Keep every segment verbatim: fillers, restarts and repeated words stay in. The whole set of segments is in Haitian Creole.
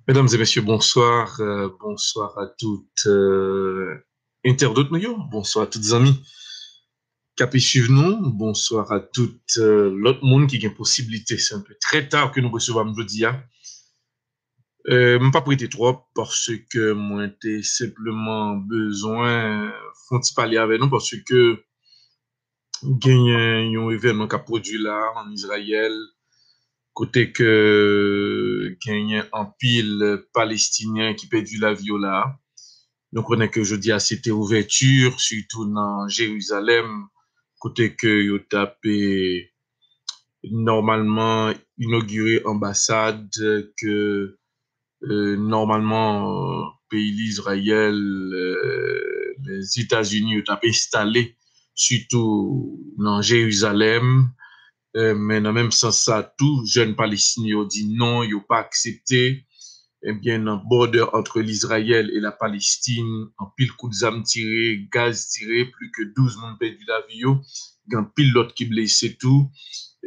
Medam e mesye, bonswa. Euh, bonswa a tout euh, entènot nou yo. Bonswa a tout zanmi k ap swiv nou. Bonswa a tout euh, lòt moun ki gen posiblite. Se un peu très tard ke nou resevwa m jodi a. Euh, m p ap rete twòp paske mwen te senpleman bezwen fè yon ti pale avè nou paske genyen yon evènman k ap pwodui la an Izrayèl, kote ke genyen anpil Palestinyen ki pèdi lavi yo la. Nou konnen ke jodi a se te ouvèti, sitou nan Jerizalèm, kote ke yo t ap nòmalman inogire anbasad ke euh, nòmalman, euh, peyi Lizrayèl, euh, Lèzetazini yo t ap enstale, sitou nan Jerizalèm. Euh, men nan menm sans sa tou, jèn Palestinyen yo di non, yo pa aksepte. Ebyen, nan bòdè ant Lizrayèl e la Palestin, anpil kout zam tire, gaz tire, plis ke douz moun pèdi lavi yo, gen anpil lòt ki blese tou.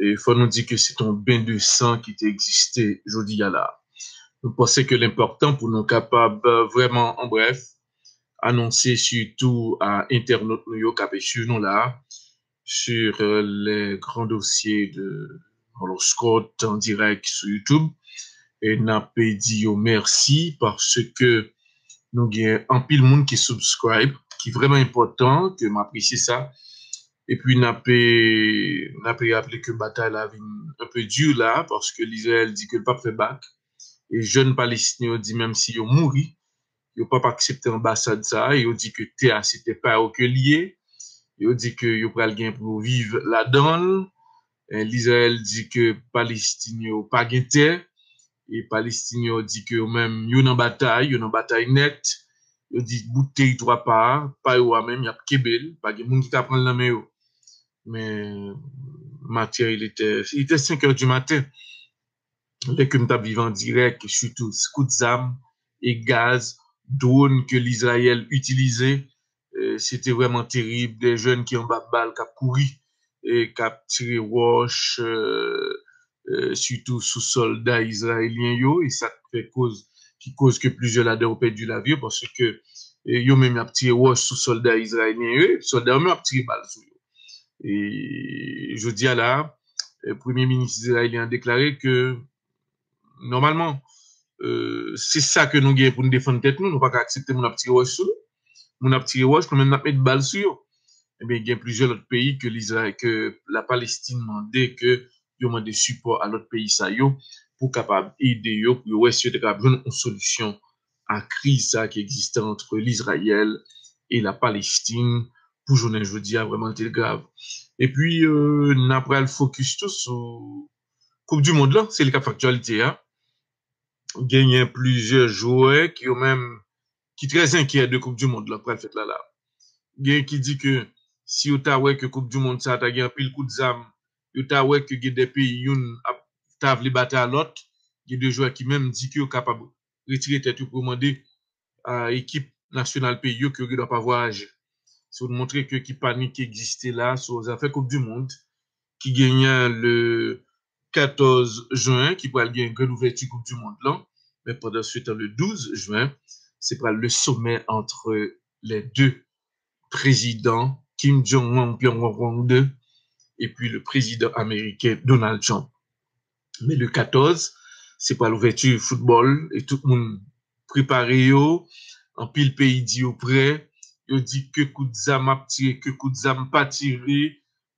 E fò nou di ke se te yon ben de san ki te egziste jodi a la. Nou panse ke l enpòtan pou nou kapab, euh, vrèman, an brèf, anonse sitou a entènot nou yo k ap swiv nou la, sur euh, les grands dossiers de Carlos Scott en direct sur YouTube. E n ap di yo mèsi paske nou gen anpil moun ki subscribe, ki vrèman enpòtan, ke m apresye sa. Epi n ap, n ap raple ke batay la vin un peu dur la, paske Lizrayèl di ke l p ap fè bak. E jèn Palestinyen yo di menm si yo mouri, yo p ap aksepte anbasad sa a, e yo di ke tè a se tè pa yo ke li ye, yo di ke yo pral gen pou yo viv ladan l. E Lizrayèl di ke Palestinyen yo pa gen tè, e Palestinyen yo di ke yo menm, yo nan batay, yo nan batay nèt, yo di bout teritwa pa, pa yo a menm, y ap kenbe l, pa gen moun ki ka pran l nan men yo. Men, maten, il était, il était cinq heures du matin. Lè ke m t ap viv an dirèk, sitou kout zam e gaz, dwòn ke Lizrayèl itilize, euh, se te vrèman terib. De jèn ki anba bal, k ap kouri, e k ap tire wòch, euh, euh, sitou sou sòlda izrayelyen yo, e sa k fè koz, ki koz ke plizyè ladan yo pèdi lavi yo, paske, euh, yo menm y ap tire wòch sou sòlda izrayelyen yo, e sòlda yo menm ap tire bal sou yo. E jodi a la, euh, premye minis izrayelyen an deklare ke nòmalman, euh, se sa ke nou gen pou nou defann tèt nou, nou pa ka aksepte moun ap tire wòch sou nou. Moun ap tire wòch, nou menm n ap met bal sou yo. Ebyen, gen plizyè lòt peyi ke Lizrayèl, ke la Palestin mande ke yo mande sipò a lòt peyi sa yo pou kapab ede yo, pou yo wè si yo te kapab jwenn yon solisyon a kriz sa ki egziste ant Lizrayèl e la Palestin pou jounen jodi a, vrèman, li te grav. Epi, euh, n a pral fokis tou sou Koup di Mond lan, se li k ap fè aktyalite a. Genyen plizyè jwè ki yo menm, ki trè enkyè de Koup di Mond lan k pral fèt la la. Genyen ki di ke si yo ta wè ke Koup di Mond sa a ta gen anpil kout zam, yo ta wè ke gen de peyi youn ap ta vle batay a lòt, gen de jwè ki menm di ke yo kapab retire tèt yo pou yo mande a ekip nasyonal peyi yo ke yo gendwa pa vwayaje. Se pou montre ke ki panik ki egziste la sou zafè Koup di Mond ki genyen le katòz jen, ki pral gen grann ouvèti Koup di Mond lan. Men pandan se tan, le douz jen, se pral le sommet entre les deux présidents, Kim Jong-un, Pyongyang de, epi le président américain Donald Trump. Men le katòz, se pral ouvèti foutbòl e tout moun prepare yo. Anpil peyi di yo prè. Yo di ke kout zam ap tire, ke kout zam pa tire.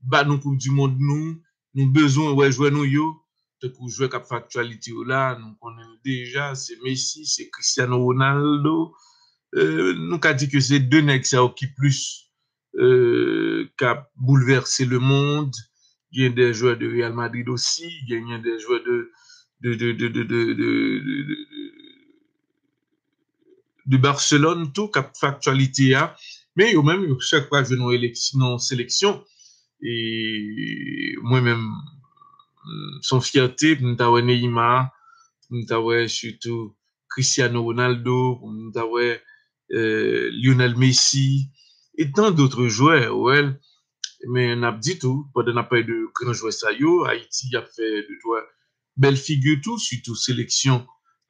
Ba nou Koup di Mond nou. Nou bezwen wè jwè nou yo. Tankou jwè k ap fè aktyalite yo la, nou konnen l deja, se Messi, se Cristiano Ronaldo. Euh, nou ka di ke se de nèg sa yo ki plis euh, k ap boulvèse le mond. Gen de jwè de Real Madrid osi, genyen de jwè de, de, de, de, de, de, de, de, de, de, de Barcelone tou, k ap fè aktyalite a. Men yo menm, yo chak pral jwe nan eleksyon, nan seleksyon. E mwen menm, se yon fyète pou m ta wè Neymar, pou m ta wè sitou Cristiano Ronaldo, pou nou ta wè euh, Lionel Messi, e tan dòt jwè, ou wè l. Men n ap di tou, pandan n ap pale de gran jwè sa yo, Ayiti ap fè de twa bèl figi tou, sitou seleksyon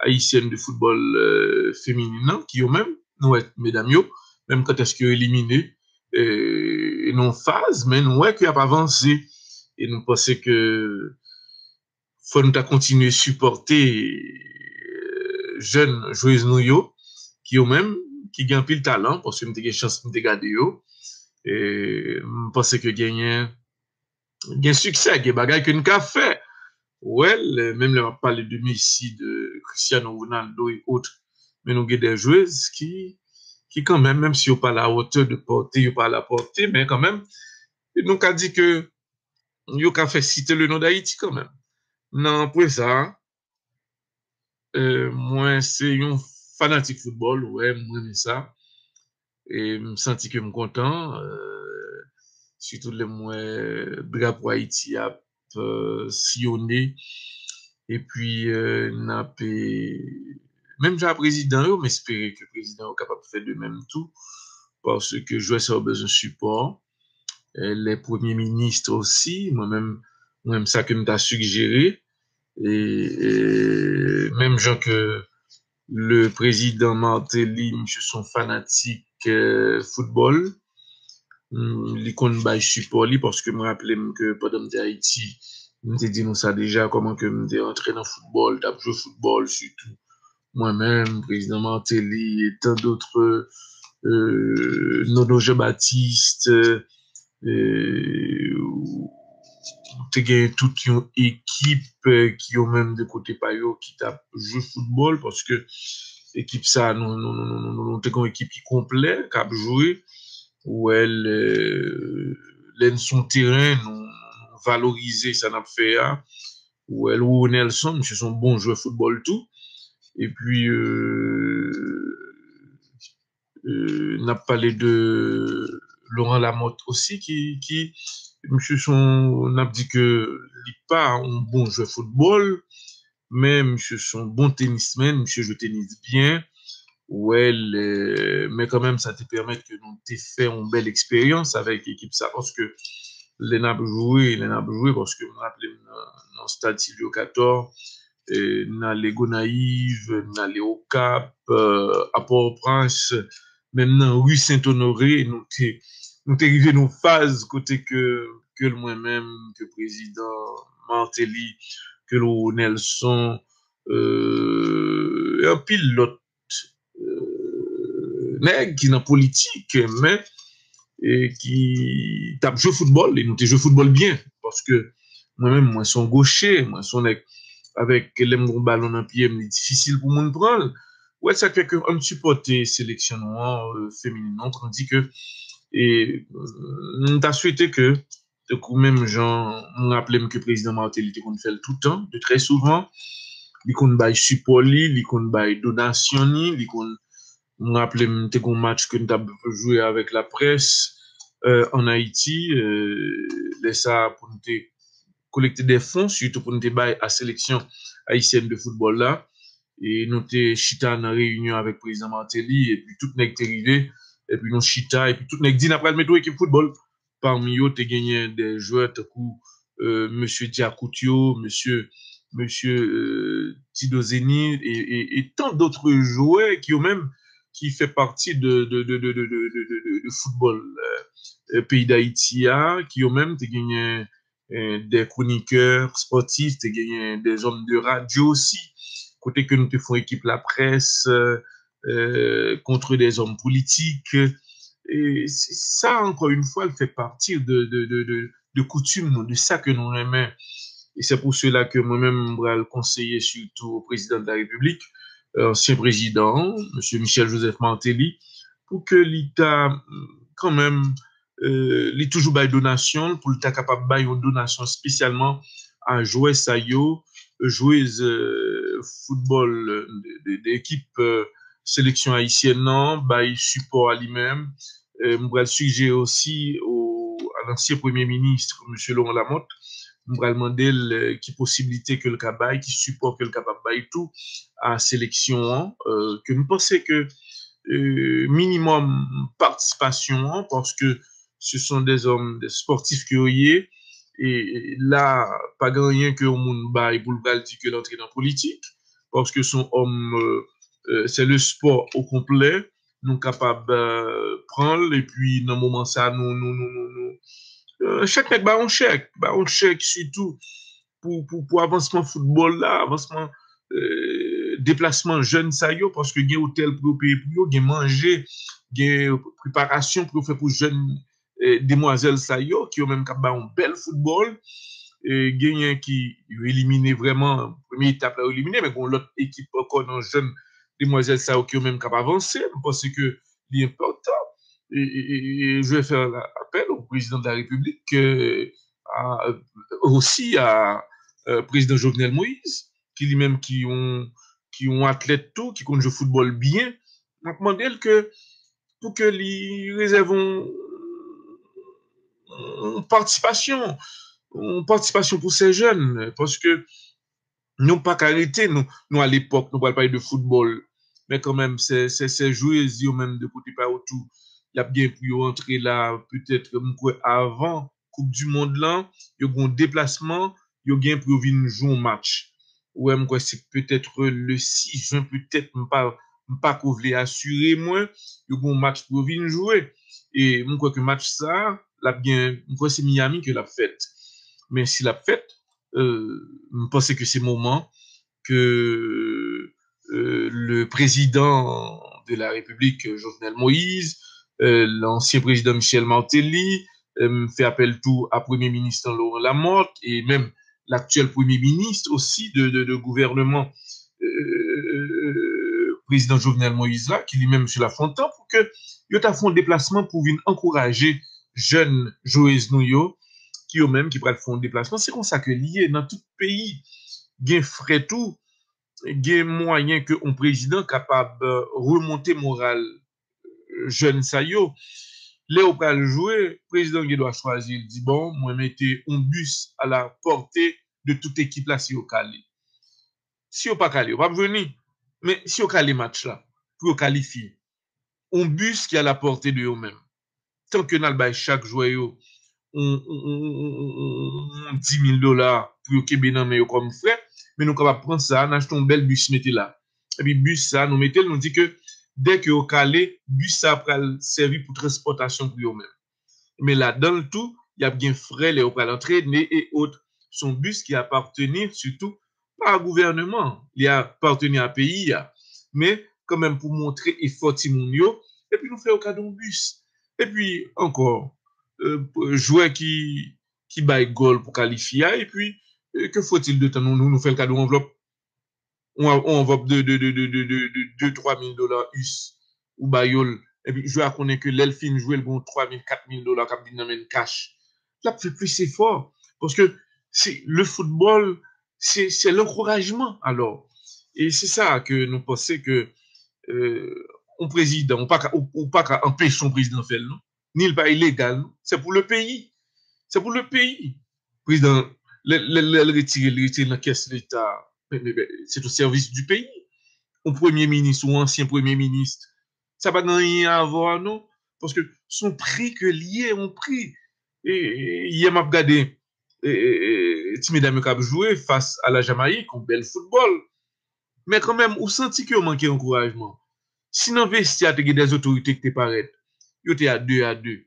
ayisyèn de foutbòl euh, feminin nan, ki yo menm, nou wè medam yo, menm kantèske yo elimine euh, nan yon faz, men nou wè ke y ap avanse. E nou panse ke fò nou ta kontinye sipòte euh, jèn jwez nou yo, ki yo menm, ki gen anpil talan, paske m te gen chans m te gade yo. E m panse ke genyen gen siksè, gen bagay ke n ka fè. Well, menm lè m ap pale de Messi, de Cristiano Ronaldo et autres, men nou gen de jwez ki, ki kanmenm, menm si yo pa la hauteur de portée, yo pa la portée, men kanmenm, nou ka di ke yo ka fè site le non d'Haïti kanmenm. Nan pwen sa, euh, mwen se yon fanatik foutbòl, wè, mwen renmen sa. E m santi ke m kontan, euh, sitou lè m wè drapo Ayiti ap euh, siyone. Epi euh, n ap menm jan a prezidan yo, m espere ke prezidan yo kapab fè de menm tou, paske jwè sa yo bezwen sipò. Euh, les premiers ministres aussi, mwen menm, mwen menm sa ke m ta sigjere. E, e menm jan ke le prezidan Martelly, misye se yon fanatik euh, foutbòl. Mm, li konn bay sipò li, paske m raple m ke pandan m te Ayiti, m te di nou sa deja, kòman ke m te antre nan foutbòl, t ap jwe foutbòl sitou. Mwen menm, prezidan Martelly, et tant d'autres, euh, Nono Jean-Baptiste, euh, te gen tout yon ekip euh, ki yo menm de kote pa yo ki t ap jwe foutbòl, paske ekip sa, nou, nou, nou, nou, nou, nou te gen yon ekip ki konplè, k ap jwe. Ou wè, lè, lè n sou teren, nou, nou valorize sa n ap fè a. Ou wè, Roro Nelson, misye se yon bon jwè foutbòl tou. Epi, euh, euh, n ap pale de Laurent Lamothe osi, ki, ki misye se yon, n ap di ke li pa yon bon jwè foutbòl, men misye se yon bon tenismen, misye jwe tenis byen. Well, men kanmenm, sa te pèmèt ke nou te fè yon bèl eksperyans avèk ekip sa, paske lè n ap jwe, lè n ap jwe, paske m raple m nan, nan stad Sylvio Cator, euh, n ale Gonayiv, n ale Okap, euh, a Pòtoprens, menm nan ri Sent Onore, nou te, nou te rive nan faz kote ke, ke mwen menm, ke prezidan Martelly, ke Laurent Nelson, euh, e anpil lòt euh, nèg ki nan politik, men e ki t ap jwe foutbòl, e nou te jwe foutbòl byen, paske mwen menm, mwen se yon goche, mwen se yon nèg avèk lè m gen yon balon nan pye m, li difisil pou moun pran l. Wè, sa k fè ke ann sipòte seleksyon nou an, euh, feminin nan, tandi ke e, m ta swete ke tankou menm jan m raple m ke prezidan Martelly te konn fè l toutan, de trè souvan, li konn bay sipò li, li konn bay donasyon li, li konn, m raple m te gon match ke n t ap jwe avèk laprès euh, ann Ayiti, euh, lè sa pou n te kolekte de fon, sitou pou n te bay a seleksyon ayisyèn de foutbòl la. E nou te chita nan reyinyon avèk prezidan Martelly, epi tout nèg te rive, epi nou chita, epi tout nèg di n ap pral mete yon ekip foutbòl. Pami yo, te genyen de jwè tankou euh, mesye Diakoutio, mesye, mesye euh, Tido Zeni, e, e, e tant d'autres jwè ki yo menm ki fè pati de, de, de, de, de, de, de, de, de, de foutbòl euh, euh, peyi Dayiti a, ki yo menm te genyen euh, de kronikè spòtif, te genyen de zòm de radyo osi, kote ke nou te fè yon ekip laprès euh, euh, contre des hommes politiques. E sa, encore une fois, fait partie de, de, de, de, de coutume, nou, de sa ke nou renmen. E se pou sela ke mwen menm, m pral konseye sitou o prezidan de la Repiblik, euh, ansyen prezidan, mesye Michel Joseph Martelly, pou ke li ta kanmenm euh, li toujou bay donasyon l pou l ta kapab bay yon donasyon espesyalman a jwè sa yo, jwez euh, foutbòl de, de, de ekip euh, seleksyon ayisyèn nan, bay sipò a li menm. Euh, m pral sijere osi o, a lansyen premye minis, mesye Laurent Lamothe, m pral mande l euh, ki posiblite ke l ka bay, ki sipò ke l kapab bay tou a seleksyon an, euh, ke m panse ke euh, minimòm patisipasyon an, paske se son de zòm, de spòtif ke yo ye, e la, pa gen anyen ke yon moun bay pou l pral di ke l antre nan politik. paske se yon òm, euh, euh, c'est le sport au complet. Nou kapab, euh, pran l, epi nan moman sa, nou, nou, nou, nou, nou, euh, chak nèg ba yon chèk, ba yon chèk sitou pou, pou, pou avansman foutbòl la, avansman, euh, deplasman jèn sa yo, paske gen otèl pou yo peye pou yo, gen manje, gen preparasyon pou yo fè pou jèn, eh, demwazèl sa yo, ki yo menm k ap ba yon bèl foutbòl. Eh, genyen ki yo elimine vrèman, premye etap la yo elimine, men gen yon lòt ekip ankò nan jèn demwazèl sa yo ki yo menm k ap avanse. M panse ke li enpòtan. E, e, e, e je vais faire appel au président de la République, euh, à, aussi à, euh, président Jovenel Moïse, ki li menm ki yon, ki yon atlèt tou, ki konn jwe foutbòl byen. M ap mande l ke pou ke li rezève yon, yon patisipasyon, yon patisipasyon pou se jèn, paske nou pa ka rete, nou, nou a lepòk, nou pral pale de foutbòl, men kanmenm, se, se, se jwez yo menm de kote pa yo tou, y ap gen pou yo antre la, petèt, m kwè avan Koup di Mond lan, yo gen yon deplasman, yo gen pou yo vin jwe yon match. Ou wè, m kwè se petèt le sis jen, petèt, m pa, m pa ko vle asire mwen, yo gen yon match pou yo vin jwe. E m kwè ke match sa, l ap gen, m kwè se Miami ke l ap fèt. Men si l ap fèt, euh, m panse ke se moman ke, euh, le président de la République, Jovenel Moïse, euh, l'ancien président Michel Martelly, euh, m fè apèl tou a premye minis lan Laurent Lamothe e menm l'actuel premier ministre aussi de, de, de gouvernement, euh, président Jovenel Moïse la, ki li menm Misye Lafontant, pou ke yo ta fè yon deplasman pou vin ankouraje jèn jwez nou yo, ki yo menm ki pral fè yon deplasman. Se konsa ke li ye nan tout peyi. Gen frè tou, gen mwayen ke yon prezidan kapab, euh, remonte moral, euh, jèn sa yo. Lè yo pral jwe, prezidan gen dwa chwazi, l di, bon, mwen mete yon bis à la portée de tout ekip la si yo kale. Si yo pa kale, yo p ap jwe ni. Men si yo kale match la, pou yo kalifye, yon bis ki à la portée de yo menm. Tan ke n al bay chak jwè yo yon, yon, yon, yon, yon, yon dis mil dola pou yo kenbe nan men yo kòm frè, men nou kapab pran sa, n achte yon bèl bis mete la. Epi bis sa, nou mete l, nou di ke dè ke yo kale, bis sa pral sèvi pou transpòtasyon pou yo menm. Men ladan l tou, y ap gen frè lè yo pral antrene e ot. Se yon bis ki aparteni sitou pa gouvèneman, li aparteni a peyi a. Men kanmenm pou montre efò timoun yo, epi nou fè yo kado yon bis. Epi ankò, euh, jwè ki, ki bay gòl pou kalifye a, epi, euh, que faut-il de temps, nou, nou, nou fè l kado yon anvlòp, yon, yon anvlòp de, de, de, de, de, de, de de twa mil dola us, ou ba yo l, epi jwè a konnen ke lè l fin jwe, l gen yon twa mil, kat mil dola k ap vin nan men l kach. L ap fè plis efò, paske se, le football, se, se l'encouragement. Alò, e se sa ke nou panse ke, euh, yon prezidan, ou pa ka, ou, ou pa ka anpeche yon prezidan fè l, non. Ni l pa ilegal, non. C'est pour le pays. C'est pour le pays. Prezidan, lè, lè, lè l retire, l retire nan kès Leta. Men, men, men, c'est au service du pays. Yon premye minis, yon ansyen premye minis, sa pa gen anyen a wè a, non. Paske se yon pri ke l ye, yon pri. E, e, yè m ap gade, e, e, e, ti medam yo k ap jwe fas a la Jamayik, yon bèl foutbòl. Men kanmenm, ou santi ke yo manke ankourajman. Si nan vestyè a te gen dè otorite ki te parèt, yo te a de a de.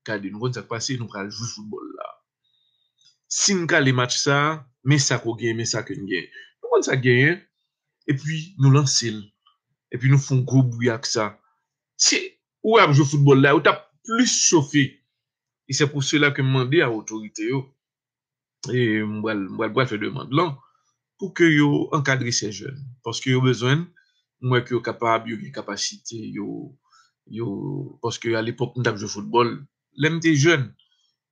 Gade, nou konn sa k pase, nou pral jwe foutbòl la. Si n kale match sa, men sa k ou genyen, men sa ke n genyen. Nou konn sa k genyen, epi nou lanse l. Epi nou fè yon gwo bri ak sa. Si ou ap jwe foutbòl la, ou t ap plis chofe. E se pou sela ke m mande a otorite yo, e m pral, m pral, pral fè demann lan, pou ke yo ankadre se jèn. Paske yo bezwen, m wè ke yo kapab, yo gen kapasite, yo, yo, paske alepòk, m t ap jwe foutbòl, lè m te jèn.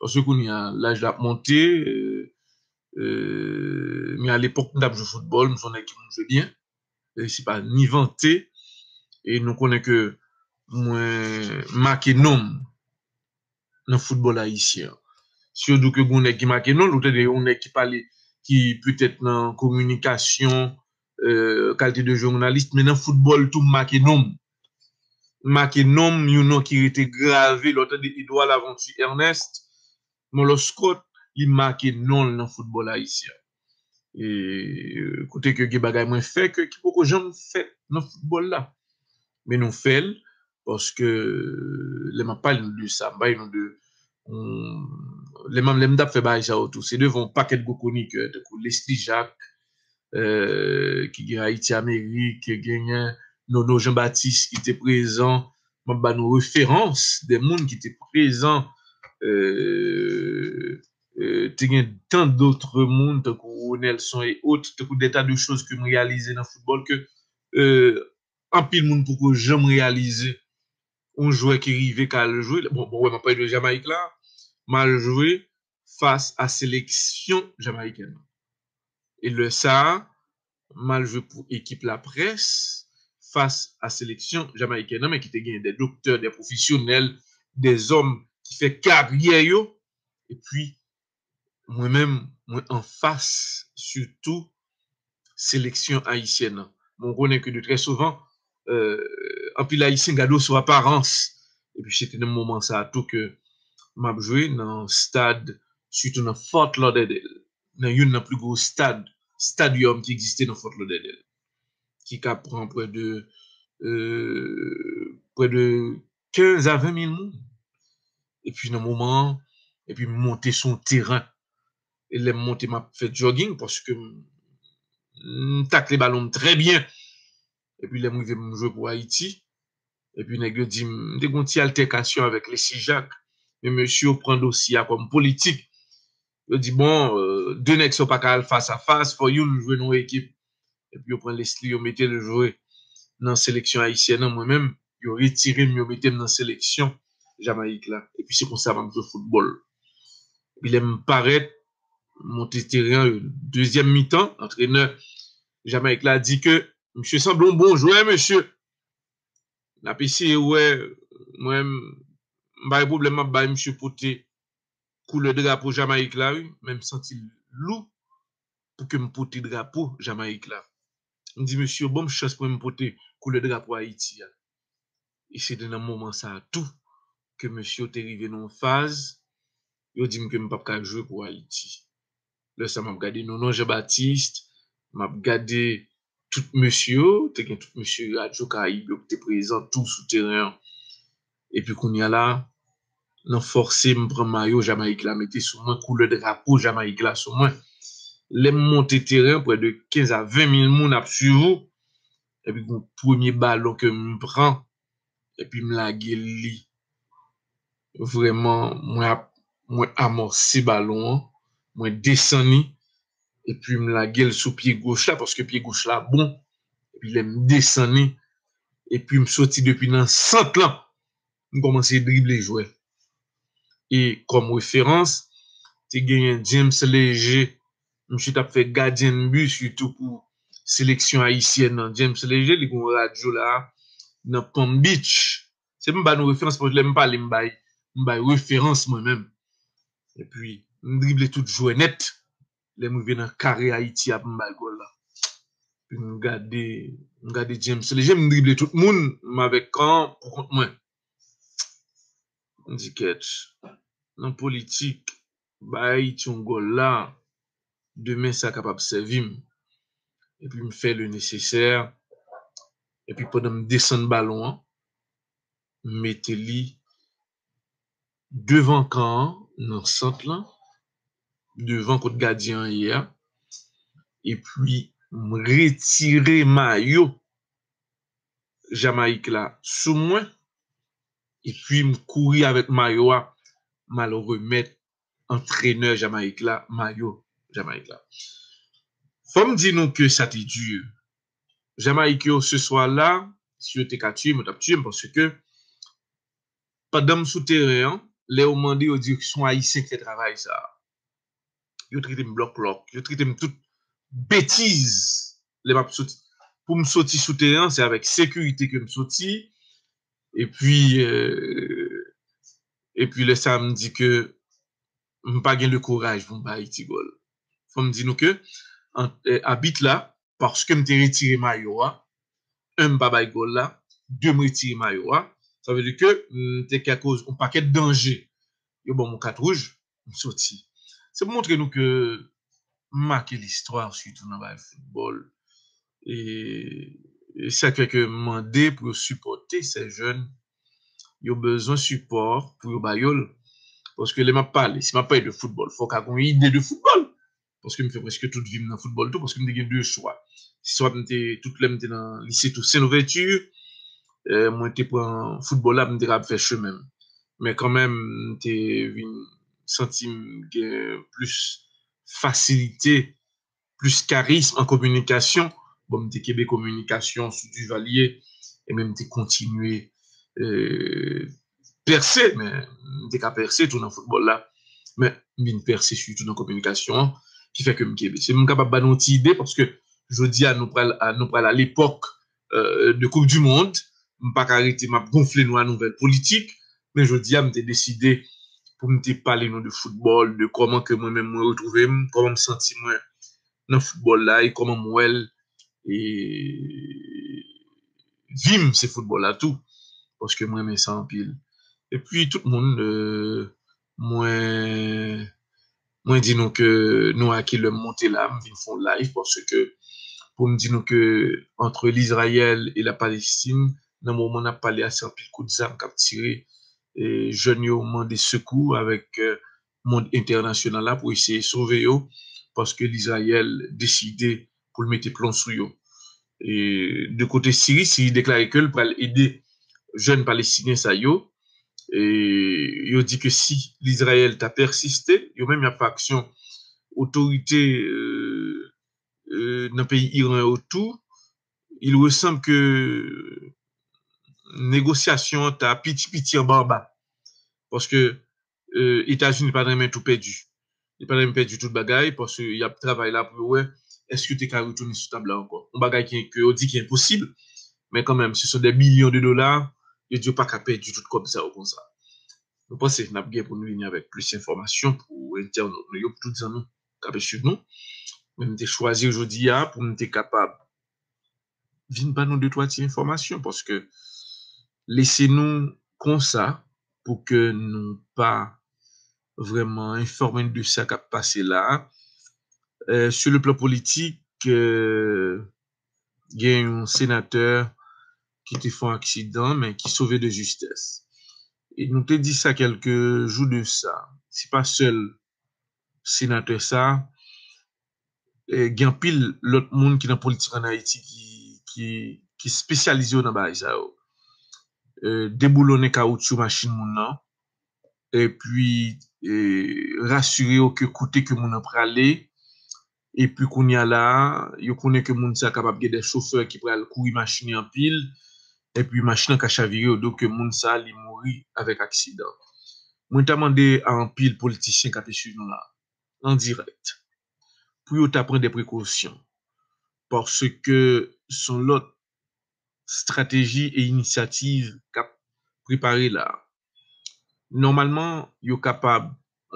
Paske kounye a, laj la ap monte, euh, euh, men alepòk, m t ap jwe foutbòl, m se yon nèg ki konn jwe byen, e se pa ni vante, e nou konnen ke mwen make non m nan foutbòl ayisyen an. Si yo di w ke gen yon nèg ki make non l, ou tande yon nèg ki pale, ki petèt nan kominikasyon, euh, kalite de jounalis, men nan foutbòl tou, m make non m. M make non m, yon non ki rete grave, lè w tande Edouard Laventure Ernest, Molo Scott, li make non l nan foutbòl ayisyen an. e, kote ke gen bagay mwen fè ke ki poko janm fèt nan foutbòl la. Men nou fè l, paske lè m ap pale nou de sa, m pale nou de, lè m, lè m t ap fè bagay sa yo tou, se devan yon pakèt gwo kwonikè, tankou Leslie Jacques, ki gen Ayiti Amerik, genyen Nono Jean Baptiste ki te prezan, m ap ba nou referans de moun ki te prezan, te gen tan dòt moun, tankou Ronelson e ot, tankou de ta de choz ke m reyalize nan foutbòl ke anpil moun poko janm reyalize. Yon jwè ki rive k al jwe, bon, bon, wè, m ap pale de Jamayik la, m al jwe fas a seleksyon jamayikèn nan. E lè sa a, m al jwe pou ekip laprès fas a seleksyon jamayikèn nan, men ki te gen de doktè, de pwofesyonèl, de zòm ki fè karyè yo, epi mwen menm, mwen anfas sitou seleksyon ayisyèn nan. Bon, ou konnen ke de trè souvan, anpil Ayisyen gade w sou aparans. Epi se te nan moman sa a tou ke m ap jwe nan stad, sitou nan Fort Lauderdale, nan youn nan pli gwo stad, stadium ki egziste nan Fort Lauderdale, ki ka pran prè de, prè de kenz a ven mil moun. Epi nan moman an, epi m monte sou yon teren. E lè m monte, m ap fè jogging paske m, m takle balon m trè byen. Epi lè m rive, m jwe pou Ayiti. Epi nèg yo di m, m te gen yon ti altèkasyon avèk Leslie Jacques. Men mesye yo pran dosye a kòm politik. Yo di, bon, de nèg sa yo pa ka al fas a fas, fò youn jwe nan yon ekip. Epi yo pran Leslie, yo mete l jwe nan seleksyon ayisyèn nan. Mwen menm, yo retire m, yo mete m nan seleksyon Jamayik la. Epi se konsa m ap jwe foutbòl. Epi lè m parèt, monte teren an, dezyèm mitan, antrenè Jamayik la di ke misye sanble yon bon jwè, mesye. N ap eseye wè, mwen, m pa gen pwoblèm, m ap bay misye pote koulè drapo Jamayik la, wi, men m santi l lou pou ke m pote drapo Jamayik la. M di, mesye, ban m chans pou m pote koulè drapo Ayiti a. E se te nan moman sa a tou ke mesye yo te rive nan yon faz, yo di m ke m p ap ka jwe pou Ayiti. Lè sa a, m ap gade Nono Jean Baptiste, m ap gade tout mesye yo, te gen tout mesye Radyo Karayib yo ki te prezan tou sou teren an. Epi kounye a la, nan fòse m pran mayo Jamayik la, mete sou mwen, koulè drapo Jamayik la sou mwen. Lè m monte teren, prè de kenz a ven mil moun ap swiv ou. Epi gon premye balon ke m pran, epi m lage li. Vrèman, mwen ap, mwen amòse balon an, mwen desann li, epi m lage l sou pye goch la, paske pye goch la bon. Epi lè m desann li, epi m soti depi nan sant lan, m kòmanse drible jwè. E kòm referans, te genyen James Léger, misye t ap fè gadyen bi, sitou pou seleksyon ayisyèn nan. James Léger, li gen yon radyo la, nan Palm Beach. Se m ba nou referans, paske lè m pale, m bay, m bay referans mwen menm. Epi, m drible tout jwè nèt. Lè m rive nan kare Ayiti a pou m bay gòl la. Epi m gade, m gade James Léger, m drible tout moun, m avèk kan an pou kont mwen. M di, kèt, nan politik, bay Ayiti yon gòl la, demen sa kapab sèvi m. Epi m fè le nesesè. Epi pandan m desann balon an, m mete li devan kan an, nan sant lan, devan kot gadyen an ye a. Epi m retire mayo Jamayik la sou mwen. Epi m kouri avèk mayo a, m al remèt antrenè Jamayik la mayo Jamayik la. Fò m di nou ke sa te di. Jamayik yo, se swa la, si yo te ka tiye m, yo t ap tiye m, paske pandan m sou teren an, lè yo mande, yo di se yon Ayisyen ki fè travay sa a. Yo trete m blòklòk, yo trete m tout betiz lè m ap soti. Pou m soti sou teren an, se avèk sekirite ke m soti. Epi, epi lè sa a, m di ke m pa gen le kouraj pou m bay ti gòl. Fò m di nou ke abit la, paske m te retire mayo a, en, m pa bay gòl la, de, m retire mayo a, sa vle di ke m te ka koz yon pakèt danje. Yo ban m yon kat wouj, m soti. Se pou montre nou ke make listwa, sitou nan bagay foutbòl. E, e sa k fè ke m mande pou yo sipòte se jèn yo bezwen sipò pou yo ba yo l. Paske lè m ap pale, si m ap pale de foutbòl, fò w ka gen yon ide de foutbòl. Paske m fè prèske tout vi m nan foutbòl tou, paske m te gen de chwa. Swa m te, tout lè m te nan lise Toussaint Louverture, eh, mwen te pran foutbòl la, m te kapab fè chemen m. Men kanmenm, m te vin santi m gen plis fasilite, plis karism an kominikasyon. Bon, m te kenbe kominikasyon sou Duvalier, e men m te kontinye, eh, pèse, men m te ka pèse tou nan foutbòl la, men m vin pèse sitou nan kominikasyon an, ki fè ke m kenbe. Se m kapab ba nou yon ti ide, paske jodi a nou pral, a, nou pral a lepòk, eh, de Coupe du Monde, m pa ka rete, m ap gonfle nou a nouvèl politik, men jodi a m te deside pou m te pale nou de foutbòl, de kòman ke mwen menm mwen retwouve m, kòman m santi mwen nan foutbòl la, e kòman m wè l, e vi m se foutbòl la tou, paske mwen renmen sa anpil. Epi tout moun, eh, mwen, mwen di nou ke nou a ki lè m monte la, m vin fè yon live, paske pou m di nou ke antre Lizrayèl e la Palestin, nan moman n ap pale a, se anpil kout zam k ap tire, e jèn yo mande sekou avèk, eh, mond entènasyonal la pou eseye sove yo, paske Lizrayèl deside pou l mete plon sou yo. E de kote Siri, Siri deklare ke l pral ede jèn palestinyen sa yo. E yo di ke si Lizrayèl ta pèsiste, yo menm y ap fè aksyon otorite, eh, eh, nan peyi Iran yo tou, il ressemble ke negosyasyon an ta piti piti anba anba. Paske, eh, Etazini pa renmen tou pèdi. Li pa renmen pèdi tout bagay, paske y ap travay la pou yo wè èske yo te ka retounen sou tab la ankò. Yon bagay ki, ke yo di ki enposib, men kanmenm, se son de milyon de dola, yo di yo pa ka pèdi tout kòb sa yo konsa. Nou panse n ap gen pou nou vini avèk plis enfòmasyon pou entènot nou yo, pou tout zanmi k ap swiv nou. Men m te chwazi jodi a pou m te kapab vin ban nou de twa ti enfòmasyon, paske lese nou konsa pou ke nou pa vrèman enfòme de sa k ap pase la. Eh, sur le plan politik, eh, gen yon senatè ki te fè yon aksidan, men ki sove de justès. E nou te di sa kèlke jou de sa. Se pa sèl senatè sa, eh, gen anpil lòt moun ki nan politik ann Ayiti ki, ki, ki espesyalize yo nan bagay sa yo. Eh, deboulonnen kawoutchou machin moun nan, epi, eh, rasire yo ke kote ke moun nan prale, epi kounye a la, yo konnen ke moun sa kapab gen de chofè ki pral kouri machin li anpil, epi machin nan ka chavire, yo di ke moun sa li mouri avèk aksidan. Mwen ta mande a anpil politisyen k ap swiv nou la, an dirèk, pou yo ta pran de prekosyon, paske se yon lòt estrateji e inisyativ k ap prepare la. Nòmalman, yo kapab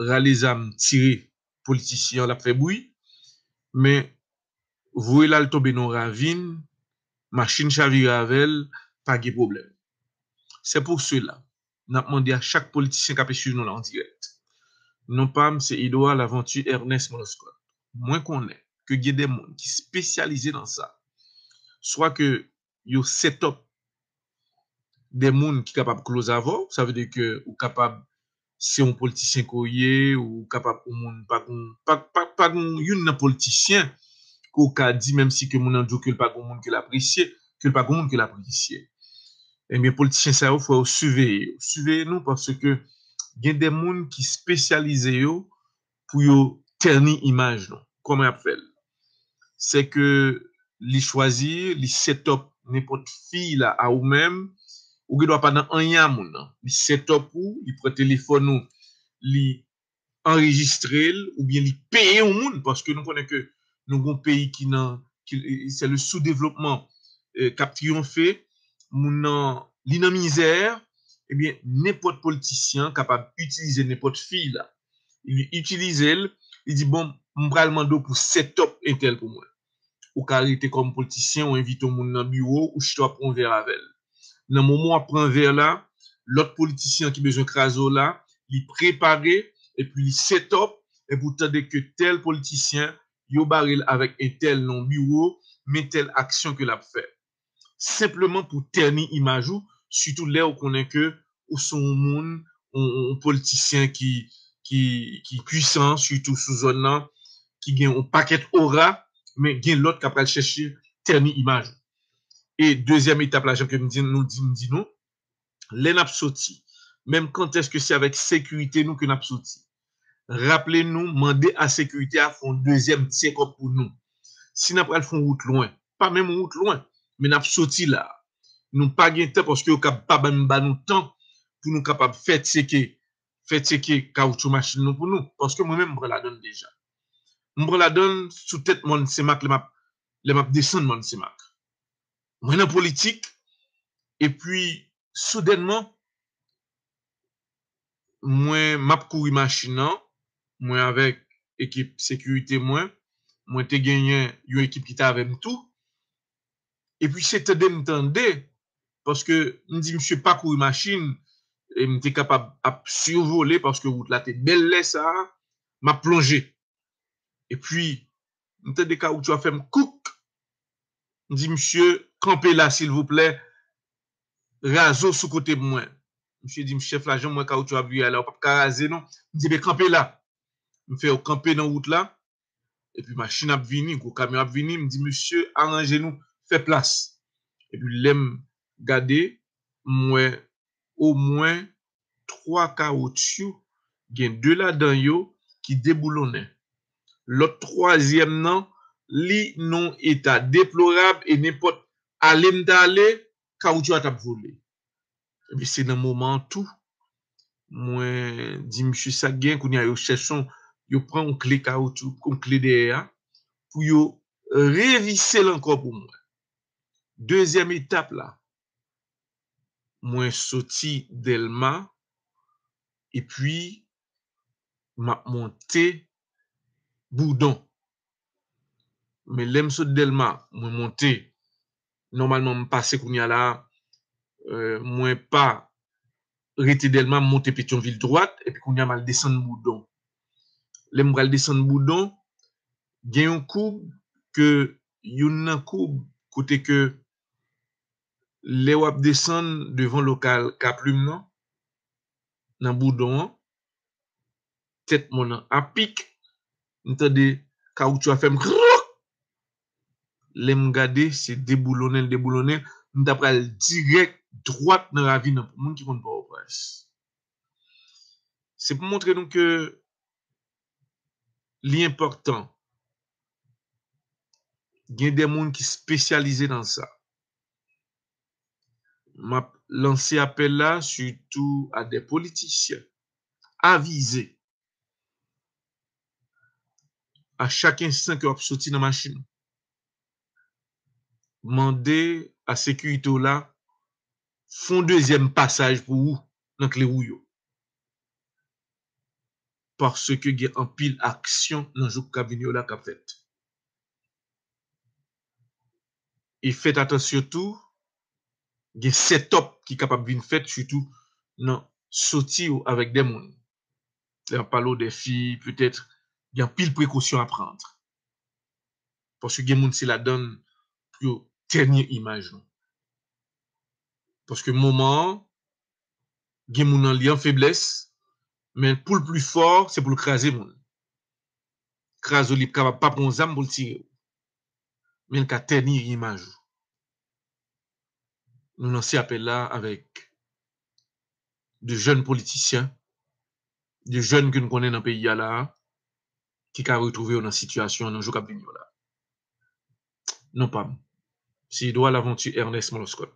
rale zam, tire politisyen an, l ap fè bri, men voye l al tonbe nan yon ravin, machin chavire avè l, pa gen pwoblèm. Se pou sela, n ap mande a chak politisyen k ap swiv nou la an dirèk. Non pa m, se Edouard Laventure Ernest Moloscot. Mwen konnen ke gen de moun ki espesyalize nan sa. Swa ke yo set up de moun ki kapab close avè w, sa vle di ke ou kapab, se yon politisyen ke w ye, ou kapab yon moun, pa gon, pa, pa, pa gon youn nan politisyen ke w ka di, menm si ke moun nan di w ke l pa gon moun ke l apresye, ke l pa gon moun ke l apresye. Ebyen, politisyen sa yo, fò yo siveye yo. Siveye nou, paske gen de moun ki espesyalize yo pou yo tèni imaj nou. Kòman y ap fè l? Se ke li chwazi, li set up nenpòt fi la a ou menm, ou gen dwa pa nan anyen a moun nan. Li set up ou, li pran telefòn ou, li anrejistre l, oubyen li peye yon moun, paske nou konnen ke nou gen yon peyi ki nan, ki, c'est le sous-développement, eh, k ap triyonfe, moun nan, li nan mizè, ebyen, nenpòt politisyen kapab itilize nenpòt fi la. Li itilize l, li di, bon, m pral mande w pou set up entèl pou mwen. Ou ka rete kòm politisyen, ou envite yon moun nan biwo, ou chita w ap pran yon vè avè l. Nan moman w ap pran vè la, lòt politisyen ki bezwen kraze w la, li prepare, epi li set up, epi w tande ke tèl politisyen, yo bare l avèk entèl nan yon biwo, men tèl aksyon ke l ap fè. Senpleman pou tèni imaj ou, sitou lè ou konnen ke ou se yon moun, yon, yon politisyen ki, ki, ki pwisan, sitou sou zòn nan, ki gen yon pakèt ora, men gen lòt k ap pral chèche tèni imaj ou. E dezyèm etap la, jan ke m di, nou di, m di nou, lè n ap soti, menm kantèske se avèk sekirite nou ke n ap soti, raple nou, mande a sekirite a fè yon dezyèm check-up pou nou. Si n ap pral fè yon wout lwen, pa menm yon wout lwen, men n ap soti la. Nou pa gen tan paske yo kab pa ban, ba nou tan pou nou kapab fè tcheke, fè tcheke kawotchou machin nou pou nou. Paske mwen menm, m pran ladann deja. M pran ladann sou tèt Mòn Senmak lè m ap, lè m ap desann Mòn Senmak. Mwen nan politik, epi soudènman, mwen, m ap kouri machin nan, mwen avèk ekip sekirite mwen, mwen te genyen yon ekip ki te avè m tou. Epi se tande m tande, paske m di misye pa kouri machin, e m te kapab ap sivole, paske wout la te bèl lè sa a, m ap plonje. Epi, m tande kawotchou a fè m kouk. M di misye, kanpe la, silvouplè, raze w sou kote mwen. Misye di m, chèf la, jan m wè kawotchou ap vire a la, ou p ap ka raze non. M di, ben, kanpe la. M fè yo kanpe nan wout la. Epi machin ap vini, gwo kamyon ap vini. M di, mesye, aranje nou, fè plas. Epi lè m gade, m wè omwen twa kawotchou, gen de ladan yo ki deboulonnen. Lòt twazyèm nan, li nan yon eta deplorab e nenpòt ale m ta ale, kawotchou a t ap vole. Epi se nan moman an tou, mwen di misye sa k gen, kounye a yo chèche yon, yo pran yon kle kawotchou, yon kle dèyè a, pou yo revise l ankò pou mwen. Dezyèm etap la, mwen soti Dèlma, epi m ap monte Boudon. Men lè m sot Dèlma, mwen monte. Nòmalman, m pase kounye a la, euh, mwen pa rete Dèlma, m monte Petyonvil dwat, epi kounye a m al desann Boudon. Lè m pral desann Boudon, gen yon koub ke, youn nan koub kote ke lè w ap desann devan lokal Kaplim nan, nan Boudon an, tèt mòn nan apik, m tande kawotchou a fè m krok. Lè m gade, se deboulonnen l, deboulonnen l, m ta pral dirèk dwat nan ravin nan. Pou moun ki konn Pòtoprens, se pou montre nou ke li enpòtan. Gen de moun ki espesyalize nan sa. M ap lanse apèl la sitou a de politisyen avize. A chak enstan ke w ap soti nan machin, mande a sekirite w la fè yon dezyèm pasaj pou ou nan kle wou yo. Paske gen anpil aksyon nan jou k ap vini yo la k ap fèt. E fèt atansyon tou, gen set-up ki kapab vin fèt, sitou nan soti yo avèk de moun. Lè m ap pale w de fi, petèt, gen anpil prekosyon a pran. Paske gen moun se ladann pou yo tèni imaj nou. Paske moman an, gen moun nan li an feblès, men pou l pli fò, se pou l kraze moun. Kraze w, li kapab pa pran zam pou l tire w. Men l ka tèni imaj ou. Nou lanse apèl la avèk de jèn politisyen, de jèn ke n konnen nan peyi a la a, ki ka retwouve yo nan sitiyasyon nan jou k ap vini yo la. Non pa m, se Edouard Laventure Ernest Moloscot.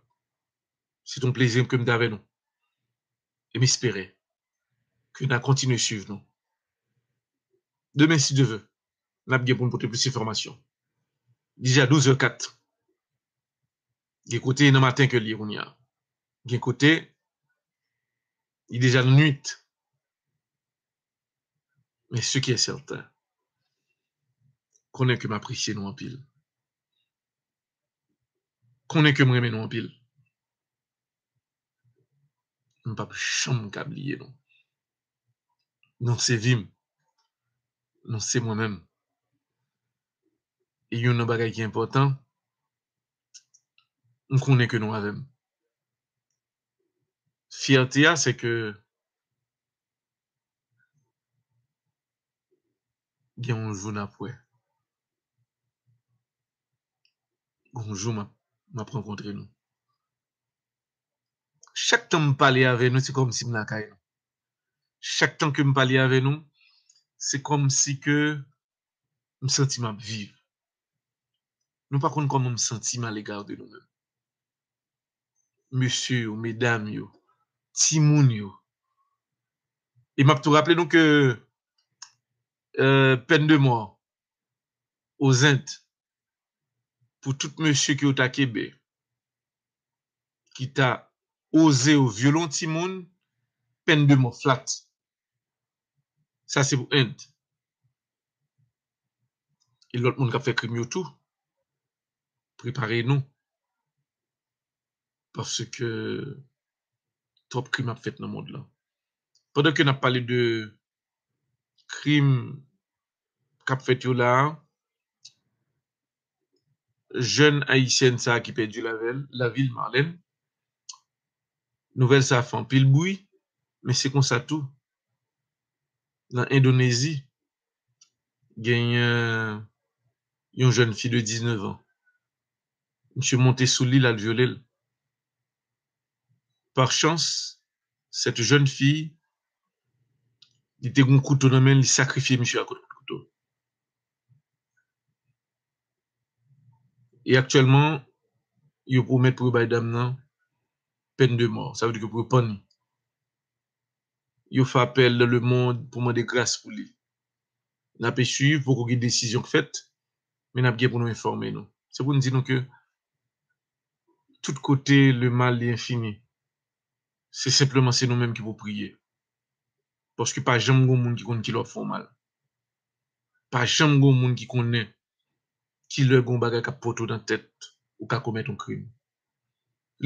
Se t yon plezi ke m te avè nou. E m espere ke n a kontinye swiv nou. Demen, si Dye vle, n ap gen pou n pote plis enfòmasyon. Deja douz è kat. Gen kote e nan maten ke l ye kounye a. Gen kote, li deja nan nwit. Men ce qui est certain, konnen ke m apresye nou anpil. Konnen ke m renmen nou anpil. M p ap janm ka bliye nou. Nou se vi m. Nou se mwen menm. youn nan bagay ki enpòtan, m konnen ke nou avè m. Fyète a, se ke gen yon jou n ap wè. Gen yon jou m ap, m ap rankontre nou. Chak tan m pale avè nou, se kòmsi m lakay nou. Chak tan ke m pale avè nou, se kòmsi ke m santi m ap viv. Nou pa konn kòman m santi m alega de nou menm. Mesye yo, medam yo, timoun yo. E m ap tou raple nou ke, euh, pèn de mò o Zend pou tout mesye ke yo ta kenbe, ki ta oze yo vyole yon timoun, pèn de mò flat. Sa se pou End. E lòt moun k ap fè krim yo tou, prepare nou. Paske twòp krim ap fèt nan mond lan. Pandan ke n ap pale de krim k ap fèt yo la a, jèn ayisyèn sa a ki pèdi lavèl, lavi l, Marlène. Nouvèl sa a fè anpil bri, men se konsa tou. Nan Endonezi, genyen yon jèn fi de diznèf an. Misye monte sou li, l al vyole l. Par chance, cette jeune fille, li te gen kouto nan men l, li sakrifye misye a kot kouto. E aktyèlman, yo pwomèt pou yo bay dam nan pèn de mò. Sa vle di ke pou yo pann li. Yo fè apèl dans le monde pou mande gras pou li. N ap swiv, poko gen desizyon k fèt, men n ap gen pou nou enfòme nou. Se pou n di nou ke tout kote le mal li enfini. Se senpleman se nou menm ki pou priye. Paske pa janm gon moun ki konn kilè w ap fè w mal. Pa janm gon moun ki konnen kilè gon bagay k ap pote w nan tèt, ou ka komèt yon krim.